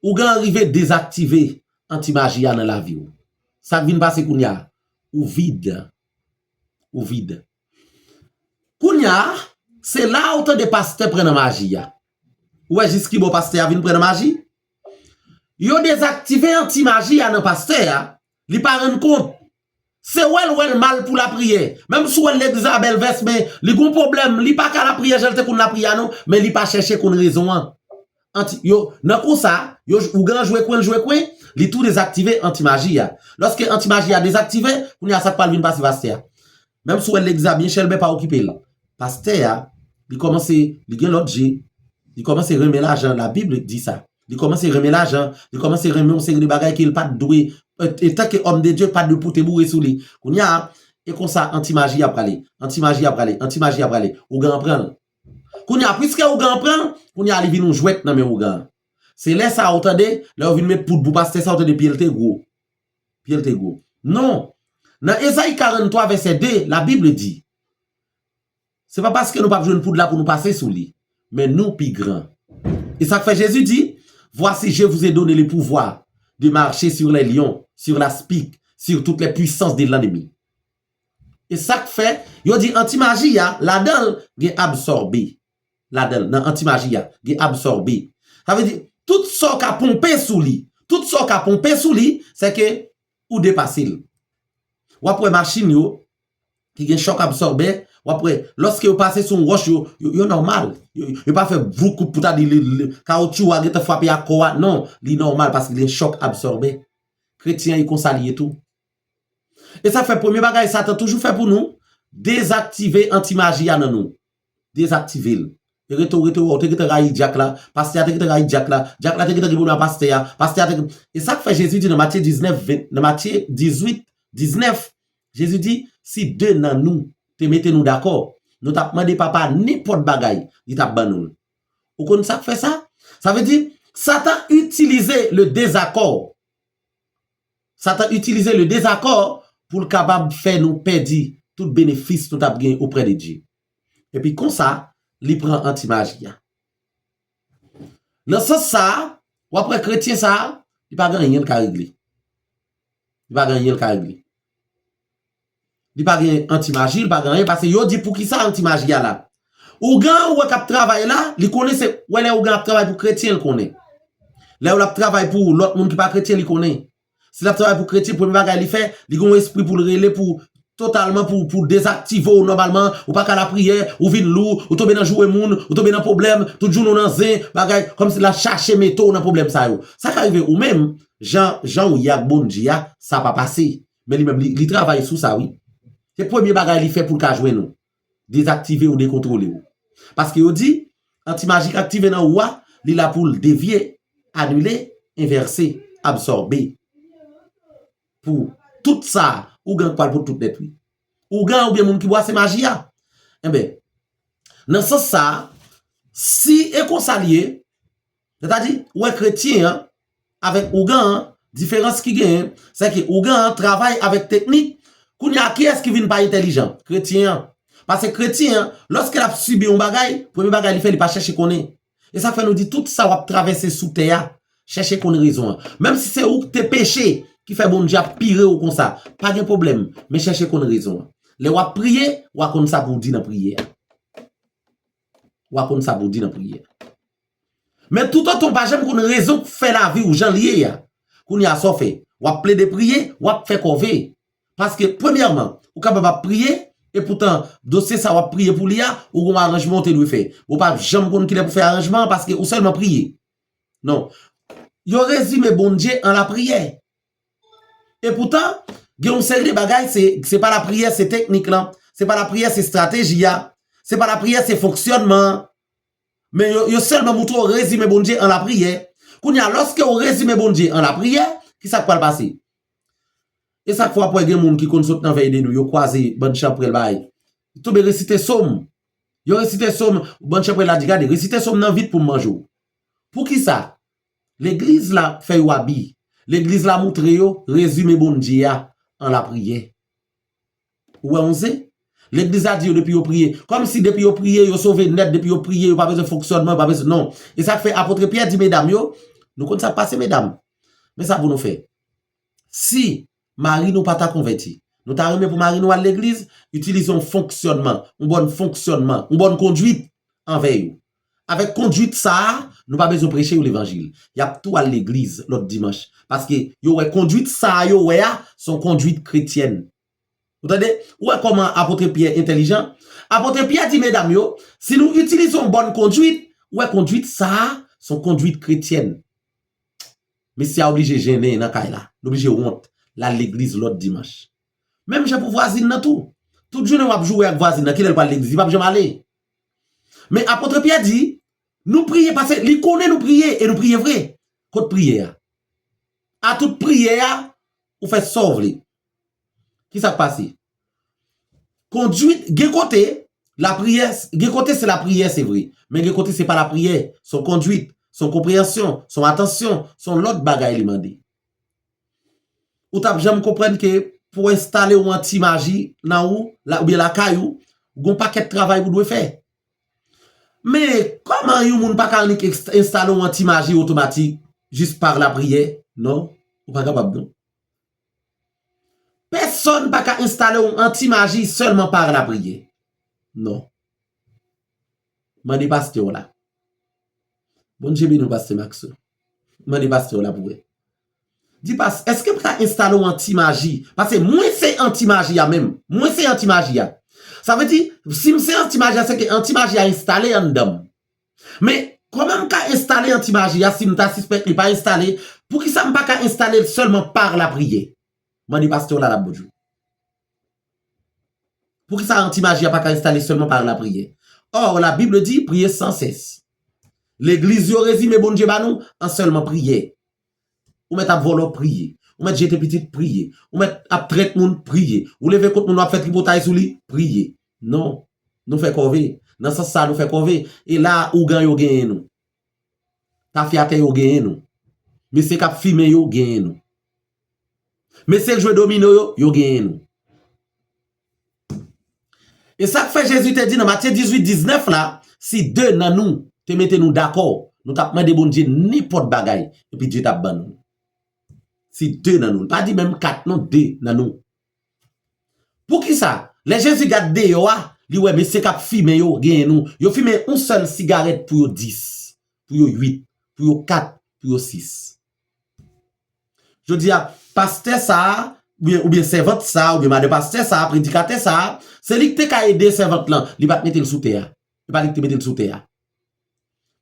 ougan rive dezaktive anti-maji a nan lavi w. Sa k vin pase kounye a? Ou vid. Ou vid. Kounye a, se la ou tande pastè pran nan maji a. Ou wè jis ki bò pastè a vin pran nan maji? Yo dezaktive anti-maji a nan pastè a, li pa rann kont. Se wè l wè l mal pou lapriyè. Menm si w wè l legliz a bèl vès, men li gon pwoblèm, li pa ka lapriyè jan l te konn lapriyè a non, men li pa chèche konn rezon an. Anti, yo, nan kou sa, yo, ougan jwe kwen, l jwe kwen, li tou dezaktive anti-maji a. Lòske anti-maji a dezaktive, kounye a sa k pral vin pase pastè a? Menm si w wè l legliz a byen chèlbè, pa okipe l. Pastè a, li kòmanse, li gen lòt je, li kòmanse renmen lajan, Labib di sa. Li kòmanse renmen lajan, li kòmanse renmen yon seri de bagay ke l pa t dwe, e, etanke òm de Dye, pa t dwe pote boure sou li. Kounye a, e konsa anti-maji a prale, anti-maji a prale, anti-maji a prale. Ougan an pran l. Kounye a, piske ougan an pran l, kounye a li vin yon jwèt nan men ougan an. Se lè sa a ou tande, lè yo vin met poud pou pastè sa, ou tande pye l te gwo. Pye l te gwo. Non. Nan Ezayi karanntwa vèsè de, Labib di, se pa paske nou p ap jwenn poud la pou nou pase sou li, men nou pi gran. E sa k fè Jezi di, Voici, je vous ai donné le pouvoir de marcher sur les lions, sur l'aspic, sur toutes les puissances de l'ennemi. E sa k fè, yo di anti-maji a, ladan l, gen absòbe. Ladan l, nan anti-maji a, gen absòbe. Sa vle di, tout sa w ka ponpe sou li, tout sa w ka ponpe sou li, se ke ou depase l. W ap wè machin yo, ki gen chòk absòbè, w ap wè, lòske yo pase sou yon wòch, yo, yo, yo nòmal. Yo, yo pa fè voukout pou ta di li, li, kawotchou a gentan frape ak kò a. Non, li nòmal paske li gen chòk absòbè. Kretyen an, e konsa li ye tou. E sa fè premye bagay Satan toujou fè pou nou, dezaktive anti-maji a nan nou. Dezaktive l. E rete w, rete w, ou te gentan rayi dyak la, pastè a te gentan rayi dyak la, dyak la te gentan gen pwoblèm ak pastè a, pastè a te gen-, e sa k fè Jezi di nan Matye diznèf ven, nan Matye dizuit diznèf, Jezi di, si de nan nou te mete nou dakò, nou t ap mande Papa nenpòt bagay, li t ap ban nou l. Ou konn sa k fè sa? Sa vle di, Satan itilize le dezakò. Satan itilize le dezakò pou l kapab fè nou pèdi tout benefis nou t ap gen oprè de Dye. Epi konsa, li pran anti-maji a. Nan sans sa a, w ap wè kretyen sa a, li pa gen anyen l ka regle. Li pa gen anyen l ka regle. Li pa gen anti-maji, li pa gen anyen, paske yo di poukisa anti-maji a la. Ougan ou wè k ap travay la, li konnen se, wè lè ougan ap travay pou kretyen, l konnen. Lè l ap travay pou lòt moun ki pa kretyen, li konnen. Si l ap travay pou kretyen, premye bagay li fè, li gen yon espri pou l rele pou totalman pou, pou dezaktive w nòmalman, ou pa ka lapriyè, ou vin lou, ou tonbe nan joure moun, ou tonbe nan pwoblèm, tout jounen w nan zen, bagay, kòmsi l ap chache mete w nan pwoblèm sa yo. Sa ka rive ou menm, jan, jan w ye ak Bondye a, sa pa pase. Men li menm, li, li travay sou sa, wi. Se premye bagay li fè pou l ka jwenn ou. Dezaktive ou, dekontwole ou. Paske yo di, anti-maji k aktive nan ou a, li la pou l devye, anile, envèse, absòbe. Pou tout sa, ougan k pral pou tout nèt, wi. Ougan oubyen moun ki bwase maji a. Enben, nan sans sa a, si e konsa l ye, sètadi, ou wè kretyen an, avèk ougan an, diferans ki genyen, se ke ougan an travay avèk teknik. Kounye a, kiyès ki vin pa entèlijan? Kretyen an. Paske kretyen an, lòske l ap sibi yon bagay, premye bagay li fè, li pa chèche konnen. E sa k fè nou di tout sa w ap travèse sou tè a, chèche konn rezon an. Menm si se ou k te peche, ki fè Bondye ap pire w konsa, pa gen pwoblèm, men chèche konn rezon an. Lè w ap priye, w a konn sa pou w di nan priyè a. W a konn sa pou w di nan priyè a. Men toutotan w pa janm konn rezon k fè lavi w jan l ye a, kounye a sa w fè? W ap plede priye, w ap fè kòve. Paske, premyèman, ou kapab ap priye, epoutan, dosye sa w ap priye pou li a, ou gen yon aranjman w te dwe fè. Ou pa janm konn kilè pou fè aranjman an, paske ou sèlman priye. Non. Yo rezime Bondye an lapriyè. Epoutan, gen yon seri de bagay, se, se pa lapriyè, se teknik lan. Se pa lapriyè, se estrateji a. Se pa lapriyè, se fonksyònman an. Men yo, yo sèlman moutre w rezime Bondye an lapriyè. Kounye a, lòske w rezime Bondye an lapriyè, ki sa k pral pase? E sa k fè w ap wè gen moun ki konn sot nan vèy de nwi, yo kwaze bann chanpwèl bagay. Yo tonbe resite sòm. Yo resite sòm, bann chanpwèl la di, gade, resite sòm nan vit pou m manje w. Poukisa? Legliz la fè yo abi. Legliz la moutre yo rezime Bondye a an lapriyè. Ou wè yon zen? Legliz la di yo depi yo priye. Kòmsi depi yo priye, yo sove nèt, depi yo priye, yo pa bezwen fonksyònman, yo pa bezwen, non. E sa k fè apot Pyè di medam yo, nou konn sa k pase medam. Men sa pou nou fè. Si mari nou pa ta konvèti, nou ta renmen pou mari nou al legliz, itilize yon fonksyònman, yon bòn fonksyònman, yon bòn kondwit anvè yo. Avèk kondwit sa a, nou pa bezwen preche yo levanjil. Y ap tou al legliz lòt dimanch. Paske yo wè kondwit sa a yo wè a, se yon kondwit kretyèn. Ou tande? Ou wè kòman apot Pyè entèlijan? Apot Pyè di medam yo, si nou itilize yon bòn kondwit, ou wè kondwit sa a, se yon kondwit kretyèn. Mesye a oblije jennen nan kay la. L oblije wont. L al legliz lòt dimanch. Menm jan pou vwazin nan tou. Tout jounen w ap joure ak vwazin nan, kilè l pral legliz? Li p ap janm ale. Men apot Pyè di, nou priye paske li konnen nou priye e nou priye vre. Kot priyè a? A tout priyè a, ou fè sa w vle. Ki sa k pase? Kondwit, gen kote, lapriyè, gen kote se lapriyè, se vre. Men gen kote se pa lapriyè, se yon kondwit, se yon konpreyansyon, se yon atansyon, se yon lòt bagay li mande. Ou t ap janm konprann ke pou enstale yon anti maji nan ou, la, oubyen lakay ou, gon pakèt travay ou dwe fè. Men, kòman yon moun pa ka annik enst-, enstale yon anti maji otomatik, jis pa lapriyè? Non, ou pa kapab, non. Pèsonn pa ka enstale yon anti maji sèlman pa lapriyè. Non. Mande pastè w la. Bondye beni w, pastè Maxo. Mande pastè w la pou wè. Di pas, èske m ka enstale yon anti maji? Paske mwen se anti maji a menm. Mwen se anti maji a. Sa vle di, si m se anti maji a, se ke anti maji a enstale anndan m. Men, kòman m ka enstale anti maji a si m ta sispèk li pa enstale? Poukisa m pa ka enstale l sèlman pa lapriyè? Mande pastè w la, l ap ba w. Poukisa anti maji a pa ka enstale sèlman pa lapriyè? Or, la Bible dit, priez sans cesse. Legliz yo rezime Bondye ba nou an sèlman priyè. Ou mèt ap vòlò, priye. Ou mèt jete pitit, priye. Ou mèt ap trèt moun, priye. Ou leve kont moun, w ap fè tripotay sou li, priye. Non. Nou fè kòve. Nan sans sa, nou fè kòve. E la, ougan yo genyen nou. Tafyatè yo genyen nou. Mesye k ap fimen yo genyen nou. Mesye k jwe domino yo, yo genyen nou. E sa k fè Jezi te di nan Matye dizuit diznèf la, si de nan nou te mete nou dakò, nou t ap mande Bondye nenpòt bagay, epi Dye t ap ban nou. Si de nan nou, li pa di menm kat non, de nan nou. Poukisa? Lè Jezi gad deyò a, li wè mesye k ap fimen yo genyen nou. Yo fimen yon sèl sigarèt pou yo dis, pou yo uit, pou yo kat, pou yo sis. Jodi a, pastè sa a, oubyen, oubyen sèvant sa a, oubyen madan pastè sa a, predikatè sa a, se li ki te ka ede sèvant lan, li pa t mete l sou tè a. E pa li ki te mete l sou tè a.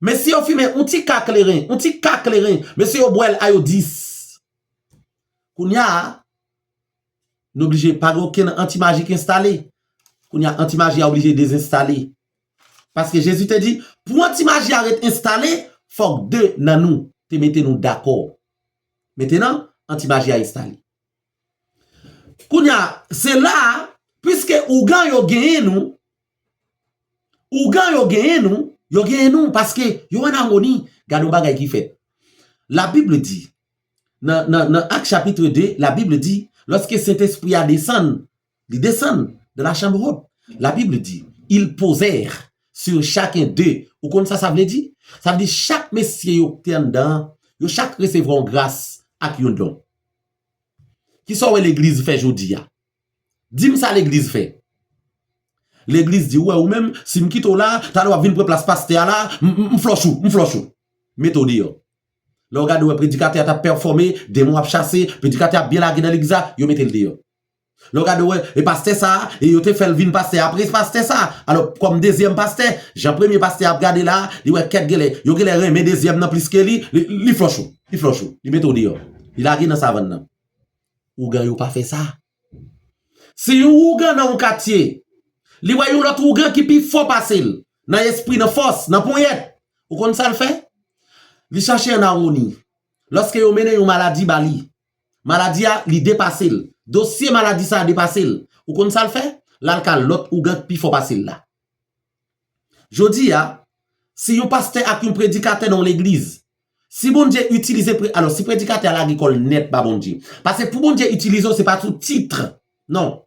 Mesye yo fimen yon ti ka kleren, yon ti ka kleren, mesye yo bwè l a yo dis. Kounye a, nou oblije pa gen okenn anti maji k enstale. Kounye a, anti maji a oblije dezenstale. Paske Jezi te di, pou anti maji a ret enstale, fòk de nan nou te mete nou dakò. Mentenan, anti maji a enstale. Kounye a, se la a, piske ougan yo genyen nou, ougan yo genyen nou, yo genyen nou, paske yo an amoni. Gade yon bagay ki fèt. La Bible dit, nan, nan, nan Ak chapit de, la Bible dit, lòske Sentespri a desann, li desann dans la chambre haute. La Bible dit, ils posèrent sur chacun d'eux. Ou konn sa sa vle di? Sa vle di chak mesye yo ki te anndan an, yo chak resevwa yon gras ak yon don. Kisa w wè legliz fè jodi a? Di m sa legliz fè. Legliz di, ou wè ou menm, si m kite w la, talè w ap vin pran plas pastè a la, m, m, m flòch ou, m flòch ou. Mete w deyò. Lè w gade w wè predikatè a t ap pèfòme, demon ap chase, predikatè ap byen lage nan legliz la, yo mete l deyò. Lè w gade w wè, e pastè sa a, e yo te fè l vin pastè apre pastè sa a. Alò, kòm dezyèm pastè, jan premye pastè a ap gade la a, li wè kèt genlè, yo genlè renmen dezyèm nan plis ke li, li, li flòch ou, li flòch ou, li mete w deyò. Li lage nan savann nan. Ougan yo pa fè sa. Si yon ougan nan yon katye, li wè yon lòt ougan ki pi fò pase l, nan espri, nan fòs, nan ponyèt, ou konn sa l fè? Li chache an amoni. Lòske yo mennen yon maladi ba li, maladi a, li depase l. Dosye maladi sa a depase l. Ou konn sa l fè? L al ka lòt ougan ki pi fò pase l la. Jodi a, si yon pastè ak yon predikatè nan yon legliz, si Bondye itilize pre-, alò, si predikatè a lage kò l nèt ba Bondye, paske pou Bondye itilize w, se pa sou tit. Non.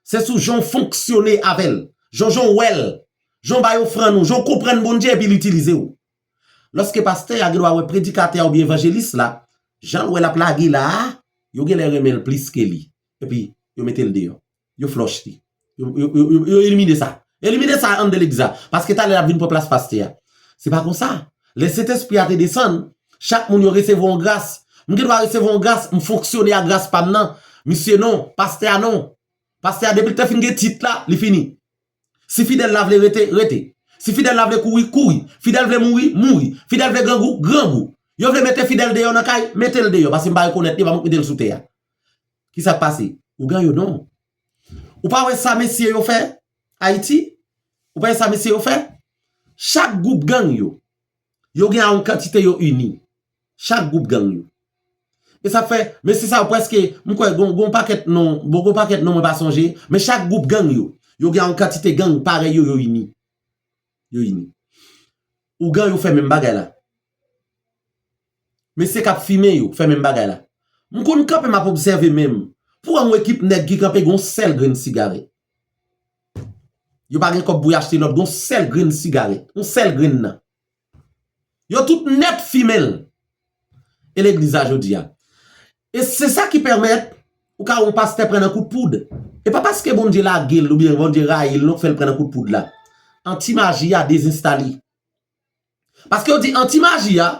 Se sou jan w fonksyone avè l, jan, jan w wè l, jan w bay ofrann ou, jan w konprann Bondye epi l itilize w. Lòske pastè a gen dwa wè predikatè a oubyen evanjelis la, jan l wè l ap lage la a, yo genlè renmen l plis ke li. Epi, yo mete l deyò. Yo flòch li. Yo, yo, yo, yo, yo elimine sa. Elimine sa anndan legliz la. Paske talè l ap vin pran plas pastè a. Se pa konsa. Lè Sentespri a te desann, chak moun yo resevwa yon gras. M gen dwa resevwa yon gras, m fonksyone ak gras pa m nan. Misye non, pastè a non. Pastè a depi l te fin gen tit la, li fini. Si fidèl la vle rete, rete. Si fidèl la vle kouri, kouri. Fidèl vle mouri, mouri. Fidèl vle grangou, grangou. Yo vle mete fidèl deyò nan kay, mete l deyò. Paske m pa rekonèt li, pa mwen k mete l sou tè a. Kisa k pase? Ougan yo non. Ou pa wè sa mesye yo fè Ayiti? Ou pa wè sa mesye yo fè? Chak gwoup gang yo, yo gen yon kantite yo ini. Chak gwoup gang yo. E sa fè, mesye sa yo prèske, m kwè, gon, gon pakèt non, bon, gon pakèt non mwen pa sonje, men chak gwoup gang yo, yo gen yon kantite gang parèy yo, yo ini. Yo ini. Ougan yo fè menm bagay la. Mesye k ap fimen yo fè menm bagay la. M konn kanpe m ap obsève menm. Pou wè yon ekip nèg ki kanpe gon sèl grenn sigarèt. Yo pa gen kòb pou y achte lòt, gon sèl grenn sigarèt, yon sèl grenn nan. Yo tout nèt fimen l. E legliz la jodi a. E se sa ki pèmèt ou ka wè yon pastè pran nan kout poud. E pa paske Bondye lage l oubyen Bondye rayi l non k fè l pran nan kout poud la. Anti maji a dezenstale. Paske yo di anti maji a,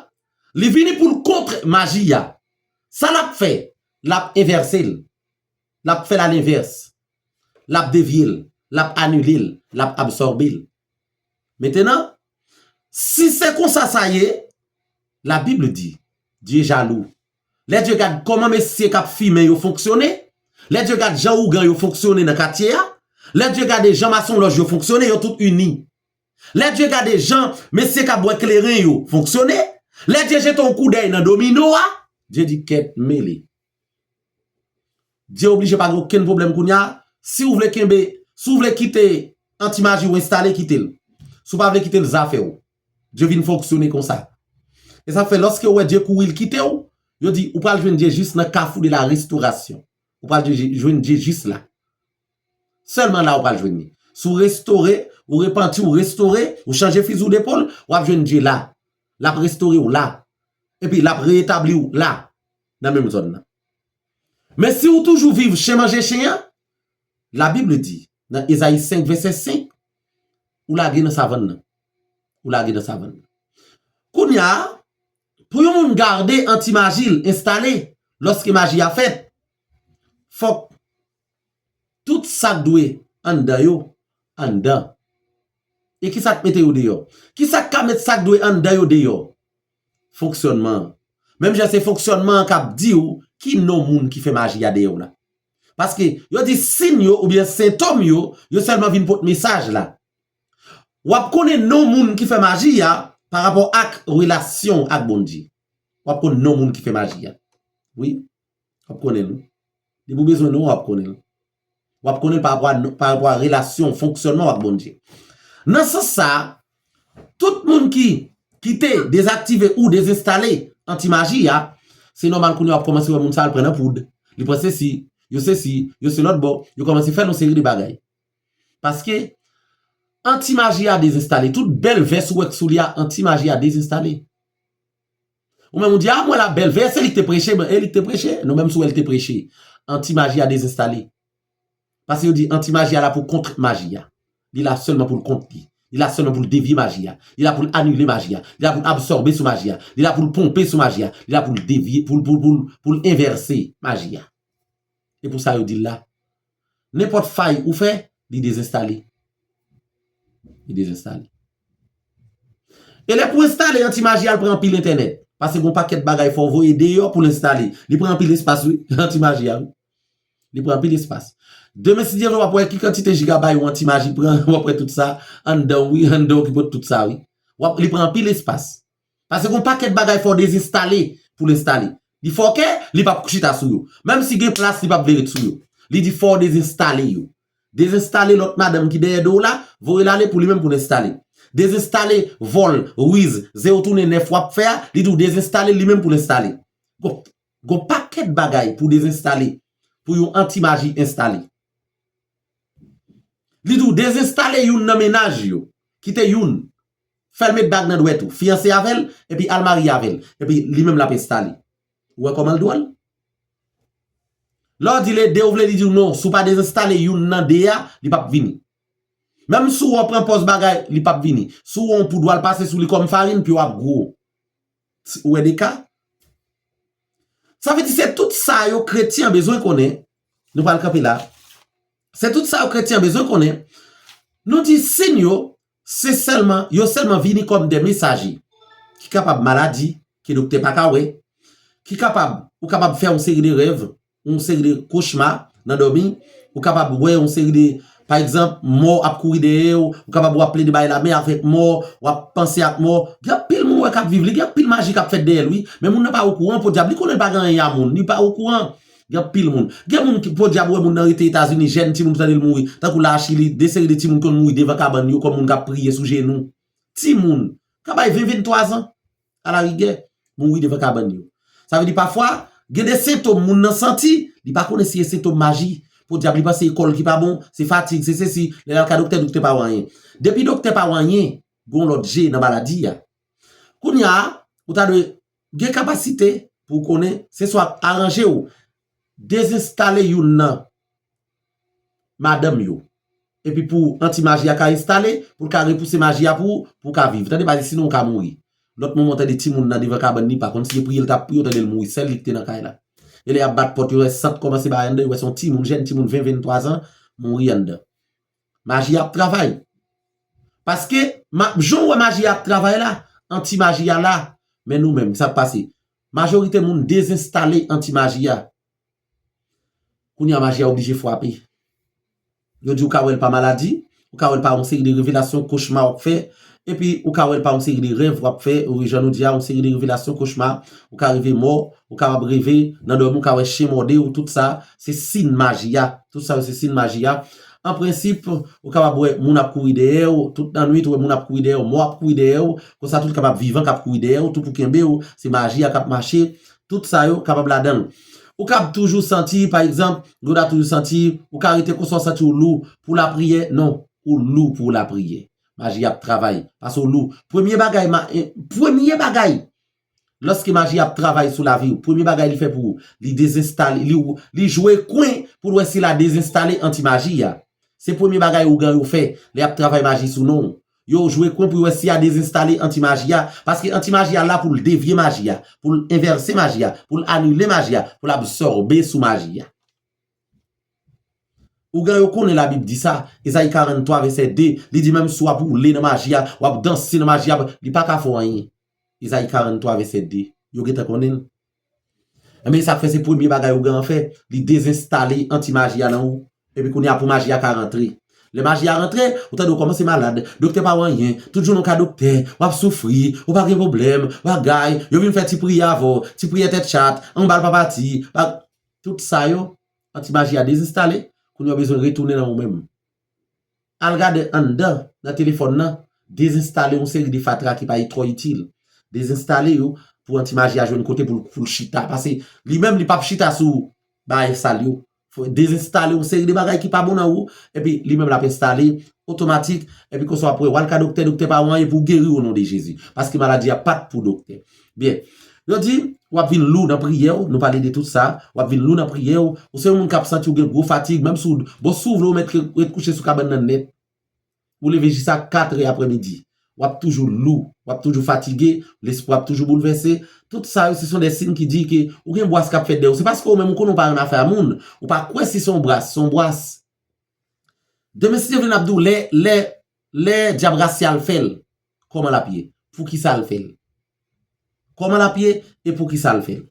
li vini pou l kont maji a. Sa l ap fè? L ap envèse l. L ap fè l alenvès. L ap devye l. L ap anile l. L ap absòbe l. Mentenan, si se konsa sa ye, Labib di, Dye jalou. Lè Dye gad kòman mesye k ap fimen yo fonksyone, lè Dye gad jan ougan yo fonksyone nan katye a, lè Dye gade jan masonlòj yo fonksyone, yo tout ini. Lè Dye gade jan mesye k ap bwè kleren yo fonksyone, lè Dye jete yon koudèy nan domino a, Dye di kèt mele. Dye oblije pa gen okenn pwoblèm kounye a. Si w vle kenbe, si w vle kite anti maji w enstale, kite l. Si w pa vle kite l, zafè w. Dye vin fonksyone konsa. E sa fè lòske w wè Dye kouri l kite w, yo di ou pral jwenn Dye jis nan kafou de la restorasyon. Ou pral jwenn Dye jis la. Sèlman la ou pral jwenn li. Si w restore, ou repanti, ou restore, ou chanje fizi w depòl, w ap jwenn Dye la. L ap restore w la. Epi l ap reetabli w la, nan menm zòn nan. Men si w toujou viv chen manje chen an, Labib di, nan Ezayi senk vèsè senk, ou lage nan savann nan. Ou lage nan savann nan. Kounye a, pou yon moun gade anti maji l enstale, lòske maji a fèt, fòk tout sa k dwe anndan yo, anndan. E kisa k mete yo deyò? Kisa k ka met sa k dwe anndan yo deyò? Fonksyònman an. Menm jan se fonksyònman an k ap di w ki non moun ki fè maji a dèyè w la. Paske yo di siy yo oubyen sentòm yo, yo sèlman vin pot mesaj la. W ap konnen non moun ki fè maji a pa rapò ak relasyon w ak Bondye. W ap konn non moun ki fè maji a. Wi. W ap konnen l, wi. Depi w bezwen non, w ap konnen l. W ap konnen l pa rapò a, pa rapò a relasyon, fonksyònman w ak Bondye. Nan sans sa a, tout moun ki, ki te dezaktive ou dezenstale anti maji a, se nòmal kounye a w ap kòmanse wè moun sa a l pran nan poud. Li pran sesi, yo sesi, yo se lòt bò, yo kòmanse fè l yon seri de bagay. Paske anti maji a dezenstale, tout bèl vès ou wè k sou li a, anti maji a dezenstale. Ou menm ou di, a, mwen la bèl vè, se li k te preche, e li k te preche. Non, menm si w wè l te preche, anti maji a dezenstale. Paske yo di anti maji a la pou kont maji a. Li la sèlman pou l kont li. Li la sèlman pou l devye maji a. Li la pou l anile maji a. Li la pou l absòbe sou maji a. Li la pou l ponpe sou maji a. Li la pou l devye, pou l, pou l, pou l, pou l envèse maji a. E pou sa yo di l la. Nenpòt fay ou fè, li dezenstale. Li dezenstale. E lè pou enstale anti maji a, l pran anpil entènèt. Paske gon pakèt bagay fò w voye deyò pou l enstale. Li pran anpil espas, wi, anti maji a, wi. Li pran anpil espas. Demen, si Dye vle, w ap wè ki kantite jigabay yon anti maji pran, w ap wè tout sa anndan w, wi, anndan w ki pot tout sa, wi. W ap, li pran anpil espas. Paske gon pakèt bagay fò w dezenstale pou l enstale. Li fòkè, li p ap chita sou yo. Menm si gen plas, li p ap vle ret sou yo. Li di fò w dezenstale yo. Dezenstale lòt madanm ki dèyè do w la, voye l ale pou li menm pou l enstale. Dezenstale vòl, riz, zewo tounen nèf w ap fè a, li di w dezenstale l li menm pou l enstale. Gon, gon pakèt bagay pou dezenstale, pou yon anti maji enstale. Li di w dezenstale youn nan mennaj yo. Kite youn. Fè l met bag nan dwèt ou. Fiyanse avè l, epi al marye avè l. Epi li menm l ap enstale. Ou wè kòman l dwòl? Lè w di l e de ou vle, li di w non. Si w pa dezenstale youn nan de a, li p ap vini. Menm si w pran pòz bagay, li p ap vini. Si w wè yon poud w al pase sou li kòm farin, pye w ap gwo. Ou wè de ka? Sa vle di se tout sa yo kretyen an bezwen konnen. Nou pral kanpe la. Se tout sa yo kretyen an bezwen konnen. Nou di siy yo, se sèlman, yo sèlman vini kòm de mesaje ki kapab maladi, ke doktè pa ka wè, ki kapab, ou kapab fè yon seri de rèv, yon seri de kochma nan dòmi, ou kapab wè yon seri de, pa egzanp, mò ap kouri dèyè w, ou kapab w ap plede bay lame avèk mò, w ap panse ak mò. Gen anpil moun wè k ap viv, li gen anpil maji k ap fèt dèyè l, wi. Men moun nan pa okouran, podyab, li konnen l pa gen anyen a moun, li pa okouran. Gen anpil moun. Gen moun ki, podyab, wè moun nan rete Etazini, jèn timoun pou tande l mouri. Tankou la Chili, de seri de timoun konn mouri devan kabann yo, kòm moun k ap priye sou jenou. Timoun, ka bay ven, venntwa zan, alarigè, mouri devan kabann yo. Sa vle di pafwa, gen de sentòm moun nan santi, li pa konnen si se sentòm maji. Podyab, li panse se kò l ki pa bon, se fatig, se sesi, lè l al ka doktè, doktè pa wè anyen. Depi doktè pa wè anyen, gen yon lòt je nan maladi a. Kounye a, ou ta dwe gen kapasite pou w konnen, se swa aranje w, dezenstale youn nan madanm yo. Epi pou anti maji a ka enstale, pou l ka repouse maji a pou, pou w ka viv. Tande, pa di sinon w ka mouri. Lòt moman, w tande timoun nan devan kabann li, pa konn si se priye l t ap priye, w tande l mouri. Sèl li ki te nan kay la. E lè y ap bat pòt, yo wè sant kòmanse bay anndan, yo wè se yon timoun, jèn timoun ven, venntwa zan, mouri anndan. Maji a ap travay. Paske, ma, jan w wè maji a ap travay la, anti maji a la, men nou menm, sa k pase? Majorite moun dezenstale anti maji a. Kounye a maji a oblije frape. Yo di ou ka wè l pa maladi, ou ka wè l pa yon seri de revelasyon, kochma w ap fè, epi ou ka wè l pa yon seri de rèv w ap fè, wi, jan nou di a, yon seri de revelasyon, kochma, ou ka reve mò, ou kapab reve nan dòmi, ou ka wè chen mòde w, tout sa, se siy maji a, tout sa yo se siy maji a. An prensip, ou kapab wè moun ap kouri dèyè w, tout lannwit ou wè moun ap kouri dèyè w, mò ap kouri dèyè w, konsa tou li kapab vivan k ap kouri dèyè w, tou pou kenbe w, se maji a k ap mache, tout sa yo kapab ladan l. Ou kab toujou santi, pa egzanp, gen w ta toujou santi, ou ka rete konsa w santi w lou pou lapriyè, non, ou lou pou lapriyè. Maji ap travay, paske w lou. Premye bagay, ma, eh, premye bagay, lòske maji ap travay sou lavi w, premye bagay li fè pou ou, li dezenstale, li, li jwe kwen pou l wè si l a dezenstale anti maji a. Se premye bagay ougan yo fè, lè y ap travay maji sou non w. Yo jwe kwen pou yo wè si y a dezenstale anti maji a, paske anti maji a la pou l devye maji a, pou l envèse maji a, pou l anile maji a, pou l absòbe sou maji a. Ougan yo konnen Labib di sa, Ezayi karanntwa vèsè de, li di menm si w ap woule nan maji a, w ap danse nan maji a, li pa ka fè w anyen. Ezayi karanntwa vèsè de, yo gentan konnen l. Enben, sa k fè se premye bagay ougan an fè, li dezenstale anti maji a nan ou. Epi kounye a pou maji a ka rantre. Lè maji a rantre, ou tande w kòmanse malad, doktè pa wè anyen, tout jounen w ka doktè, w ap soufri, ou pa gen pwoblèm, bagay, yo vin fè ti priyè avè w, ti priyè tèt chat, anba l pa pati, pa, tout sa yo, anti maji a dezenstale, kounye a w bezwen retounen nan ou menm. Al gade anndan nan telefòn nan, dezenstale yon seri de fatra ki pa twò itil. Dezenstale yo pou anti maji a jwenn kote pou l, pou l chita. Paske li menm, li p ap chita sou bagay sal yo. Fò dezenstale yon seri de bagay ki pa bon nan ou, epi li menm l ap enstale otomatik, epi konsa w ap wè, w al ka doktè, doktè pa wè anyen pou w geri o non de Jezi. Paske maladi a pa t pou doktè. Byen. Yo di, w ap vin lou nan priyè w, nou pale de tout sa, w ap vin lou nan priyè w, ou se yon moun k ap santi w gen gwo fatig, menm si w, bon, si w vle w mèt ret kouche sou kabann nan nèt, ou leve jis a katrè aprèmidi, w ap toujou lou, w ap toujou fatige, lespri w ap toujou boulvèse, tout sa yo, se son de siy ki di ke ou gen bwas k ap fèt dèyè w, se paske ou menm ou konnen w pa nan afè a moun, ou pa kwè si se yon bras, se yon bwas. Demen si Dye vle n ap di w, lè, lè, lè dyab rasyal fè l, kòman l ap ye? Poukisa l fè l? Kòman l ap ye e poukisa l fè l?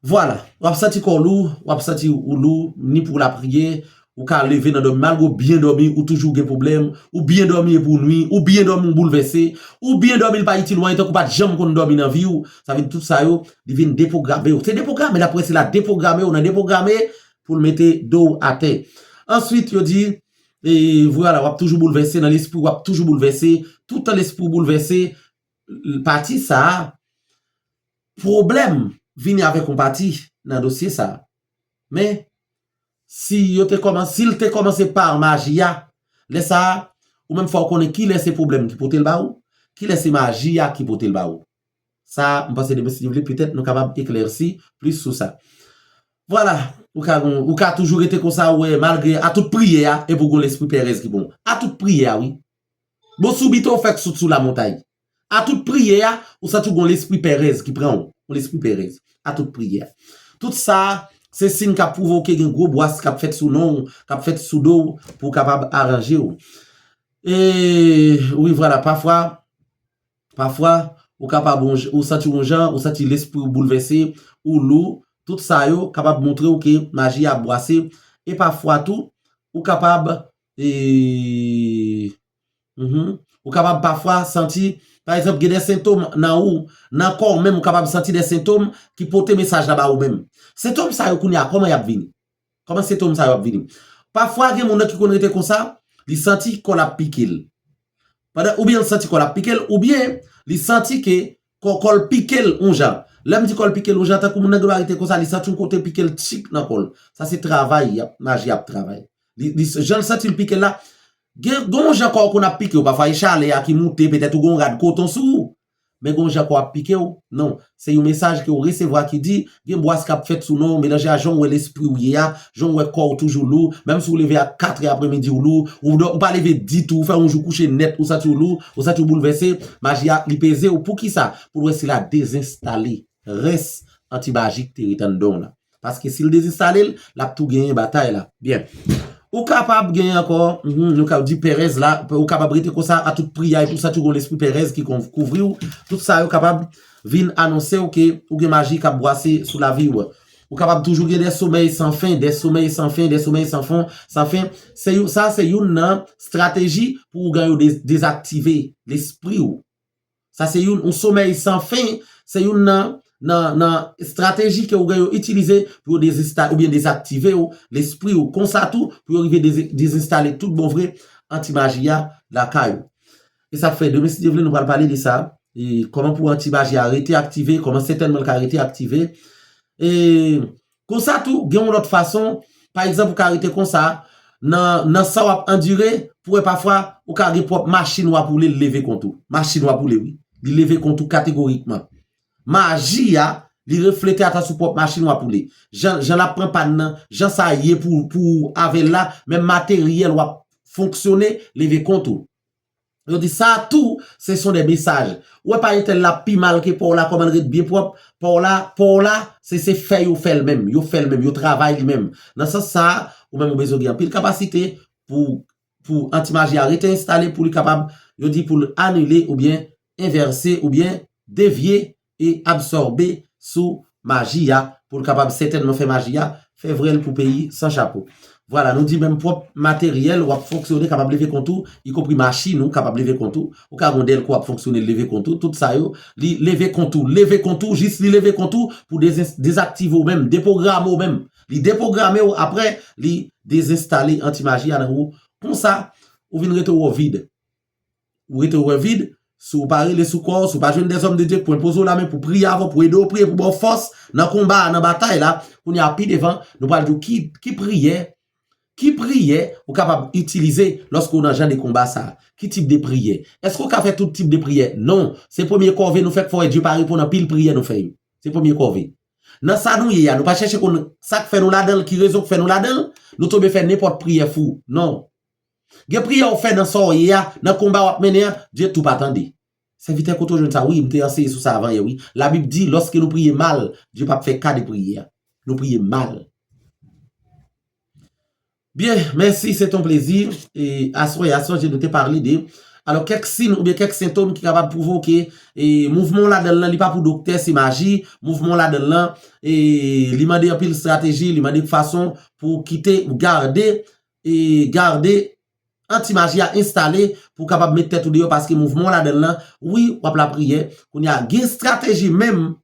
Vwala, w ap santi kò w lou, w ap santi ou lou, ni pou w lapriyè, ou ka leve nan dòmi, malgre w byen dòmi, ou toujou gen pwoblèm, ou byen dòmi epi w nwi, ou byen dòmi w boulvèse, ou byen dòmi l pa itil w anyen tankou w pa t janm konn dòmi nan vi w, sa vle di tout sa yo, li vin depwograme w. Se depwograme l ap wè si l a depwograme w nan depwograme pou l mete do w atè. Answit, yo di, e, vwala, w ap toujou boulvèse nan lespri, w ap toujou boulvèse, toutan lespri w boulvèse, pati sa a, pwoblèm vini avèk yon pati nan dosye sa a. Men, si yo te kòmanse, si l te kòmanse pa maji a, Lè sa a, ou menm fò w konnen kilè se pwoblèm ki pote l ba ou, kilè se maji a ki pote l ba ou. Sa, m panse demen si Dye vle, petèt nou kapab eklèsi plis sou sa. Vwala, ou ka, ou ka toujou rete konsa, ou wè, malgre a tout priyè a, epi w gon lespri pèrèz ki pran w. A tout priyè a, wi. Bon, si w bite, w fèk sot sou lamontay. A tout priyè a, ou santi w gon lespri pèrèz ki pran w. Yon lespri pèrèz. A tout priyè a. Tout sa, se siy k ap pwouve w ke gen gwo bwas k ap fèt sou non w, k ap fèt sou do w, pou w kapab aranje w. E, wi, vwala, pafwa, pafwa, ou kapab, ou santi w yon jan, ou santi lespri w boulvèse, ou lou, tout sa yo kapab montre w ke maji a ap bwase, e pafwa tou, ou kapab, e, mhm, ou kapab pafwa santi, pa egzanp, gen de sentòm nan ou, nan kò w menm, ou kapab santi de sentòm ki pote mesaj la ba ou menm. Sentòm sa yo kounye a, kòman y ap vini? Kòman sentòm sa yo ap vini? Pafwa, gen moun nan ki konn rete konsa, li santi kò l ap pike l. Pandan, oubyen l santi kò l ap pike l, oubyen li santi ke kò, kò l pike l yon jan. Lè m di kò l pike l yon jan, tankou moun nan gen dwa rete konsa, li santi yon kote pike l tchik nan kò l. Sa se travay, y ap, maji ap travay. Li, li, jan l santi l pike l la, gen, gen yon jan kò w konn ap pike w, pafwa e chalè a ki moute, petèt ou gen yon rad koton sou ou. Men gen yon jan kò ap pike w. Non, se yon mesaj ke w resevwa ki di, gen bwas k ap fèt sou non w, melanje a jan w wè lespri w ye a, jan w wè kò w toujou lou, menm si w leve a katrè apremidi w lou, ou, dò, ou pa leve ditou, ou fè yon jou kouche nèt, ou santi w lou, ou santi w boulvèse, maji a, li peze w. Poukisa? Pou l wè si l a dezenstale rès antimaji k te ret anndan w la. Paske si l dezenstale l, l ap tou genyen batay la. Byen. Ou kapab genyen ankò, mhm, nou ka di pèrèz la, ou kapab rete konsa a tout priyè, epi w santi w gon lespri pèrèz ki kon-, kouvri w. Tout sa yo kapab vin anonse w ke ou gen maji k ap bwase sou lavi w. Ou kapab toujou gen de somèy san fen, de somèy san fen, de somèy san fon, san fen. Se yo, sa se youn nan estrateji pou ougan yo de-, dezaktive lespri w. Sa se youn, yon somèy san fen, se youn nan, nan, nan estrateji ke ougan yo itilize pou yo dezenstale oubyen dezaktive w, lespri w. Konsa tou, pou yo rive deze-, dezenstale tout bon vre antimaji a lakay ou. E sa k fè, demen, si Dye vle, nou pral pale de sa. E kòman pou antimaji a rete aktive, kòman sètènman l ka rete aktive. E konsa tou, gen yon lòt fason, pa egzanp, ou ka rete konsa, nan, nan sa w ap andire, pou wè pafwa, ou ka gen pwòp machin w ap woule, l leve kont ou. Machin w ap woule, wi. Li leve kont ou kategorikman. Maji a, li reflete atravè pwòp machin w ap woule. Jan, jan l ap pran pàn nan, jan sa ye pou, pou ou avè l la, menm materyèl w ap fonksyone, leve kont ou. Yo di sa tou, ce sont des messages. Ou wè pa entèl la pi mal ke pa w la, kòman l ret byen pwòp, pa w la, pa w la, se, se fè yo fè l menm, yo fè l menm, yo travay li menm. Nan sans sa a, ou menm ou bezwen gen anpil kapasite pou, pou antimaji a rete enstale, pou li kapab, yo di pou l anile oubyen envèse oubyen devye e absòbe sou maji a, pou l kapab sètènman fè maji a, fè vrè l pou peyi san chapo. Vwala, nou di menm pwòp materyèl w ap fonksyone kapab leve kont ou, ikonpri machin ou kapab leve kont ou, ou ka gen dèlko w ap fonksyone l leve kont ou, tout sa yo, li leve kont ou, leve kont ou, jis li leve kont ou pou dezens-, dezaktive w menm, depwograme w menm. Li depwograme w, apre, li dezenstale antimaji a nan ou. Konsa, ou vin rete w vid. Ou rete w vid, si w pa rele sou kò w, si w pa jwenn dèzòm de Dye pou enpoze w lamen, pou priye avè w, pou ede w priye, pou ba w fòs nan konba a, nan batay la, kounye a pi devan, nou pral di w ki, ki priyè, ki priyè ou kapab itilize lòske w nan jan de konba sa a. Ki tip de priyè? Èske w ka fè tout tip de priyè? Non. Se premye kòve nou fèk fè w, Dye pa reponn anpil priyè nou fè yo. Se premye kòve. Nan sa nou ye a, nou pa chèche konn sa k fè nou ladan l, ki rezon k fè nou ladan l, nou tonbe fè nenpòt priyè fou. Non. Gen priyè w fè nan sa w ye a, nan konba w ap mennen an, Dye tou pa tande. Sèvitè, kote w jwenn sa? Wi, m te anseye sou sa avan yè, wi. Labib di, lòske nou priye mal, Dye p ap fè ka de priyè a. Nou priye mal. Byen, mèsi, se ton plezi. E aswè a, sonje nou te pale de, alò, kèk siy oubyen kèk sentòm ki kapab pwouve w ke, e, mouvman w ladan l lan, li pa pou doktè, se maji. Mouvman w ladan l lan, e, li mande anpil estrateji, li mande fason pou kite, gade, e gade antimaji a enstale pou w kapab met tèt ou deyò, paske mouvman w ladan l lan, wi, w ap lapriyè. Kounye a, gen estrateji menm,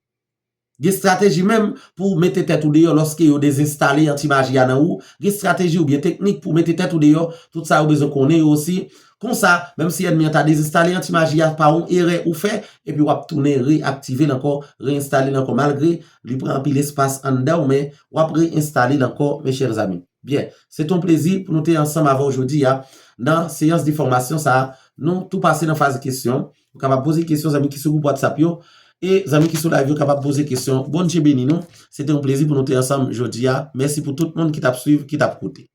gen estrateji menm pou w mete tèt ou deyò lòske yo dezenstale antimaji a nan ou. Gen estrateji oubyen teknik pou w mete tèt ou deyò. Tout sa yo bezwen konnen yo osi. Konsa, menm si ènmi an ta dezenstale antimaji a pa yon erè ou fè, epi w ap tounen reyaktive l ankò, reyenstale l ankò, malgre li pran anpil espas anndan w, men w ap reyenstale l ankò, mes chers amis. Byen, se t on plezi pou nou te ansanm avè w jodi a. nan seyans de fòmasyon sa a, nou tou pase nan faz kesyon. Ou kapab poze kesyon zanmi ki sou gwoup WhatsApp yo, e zanmi ki sou live yo kapab poze kesyon. Bondye beni nou. Se te yon plezi pou nou te ansanm jodi a. Mèsi pou tout moun ki t ap swiv, ki t ap koute.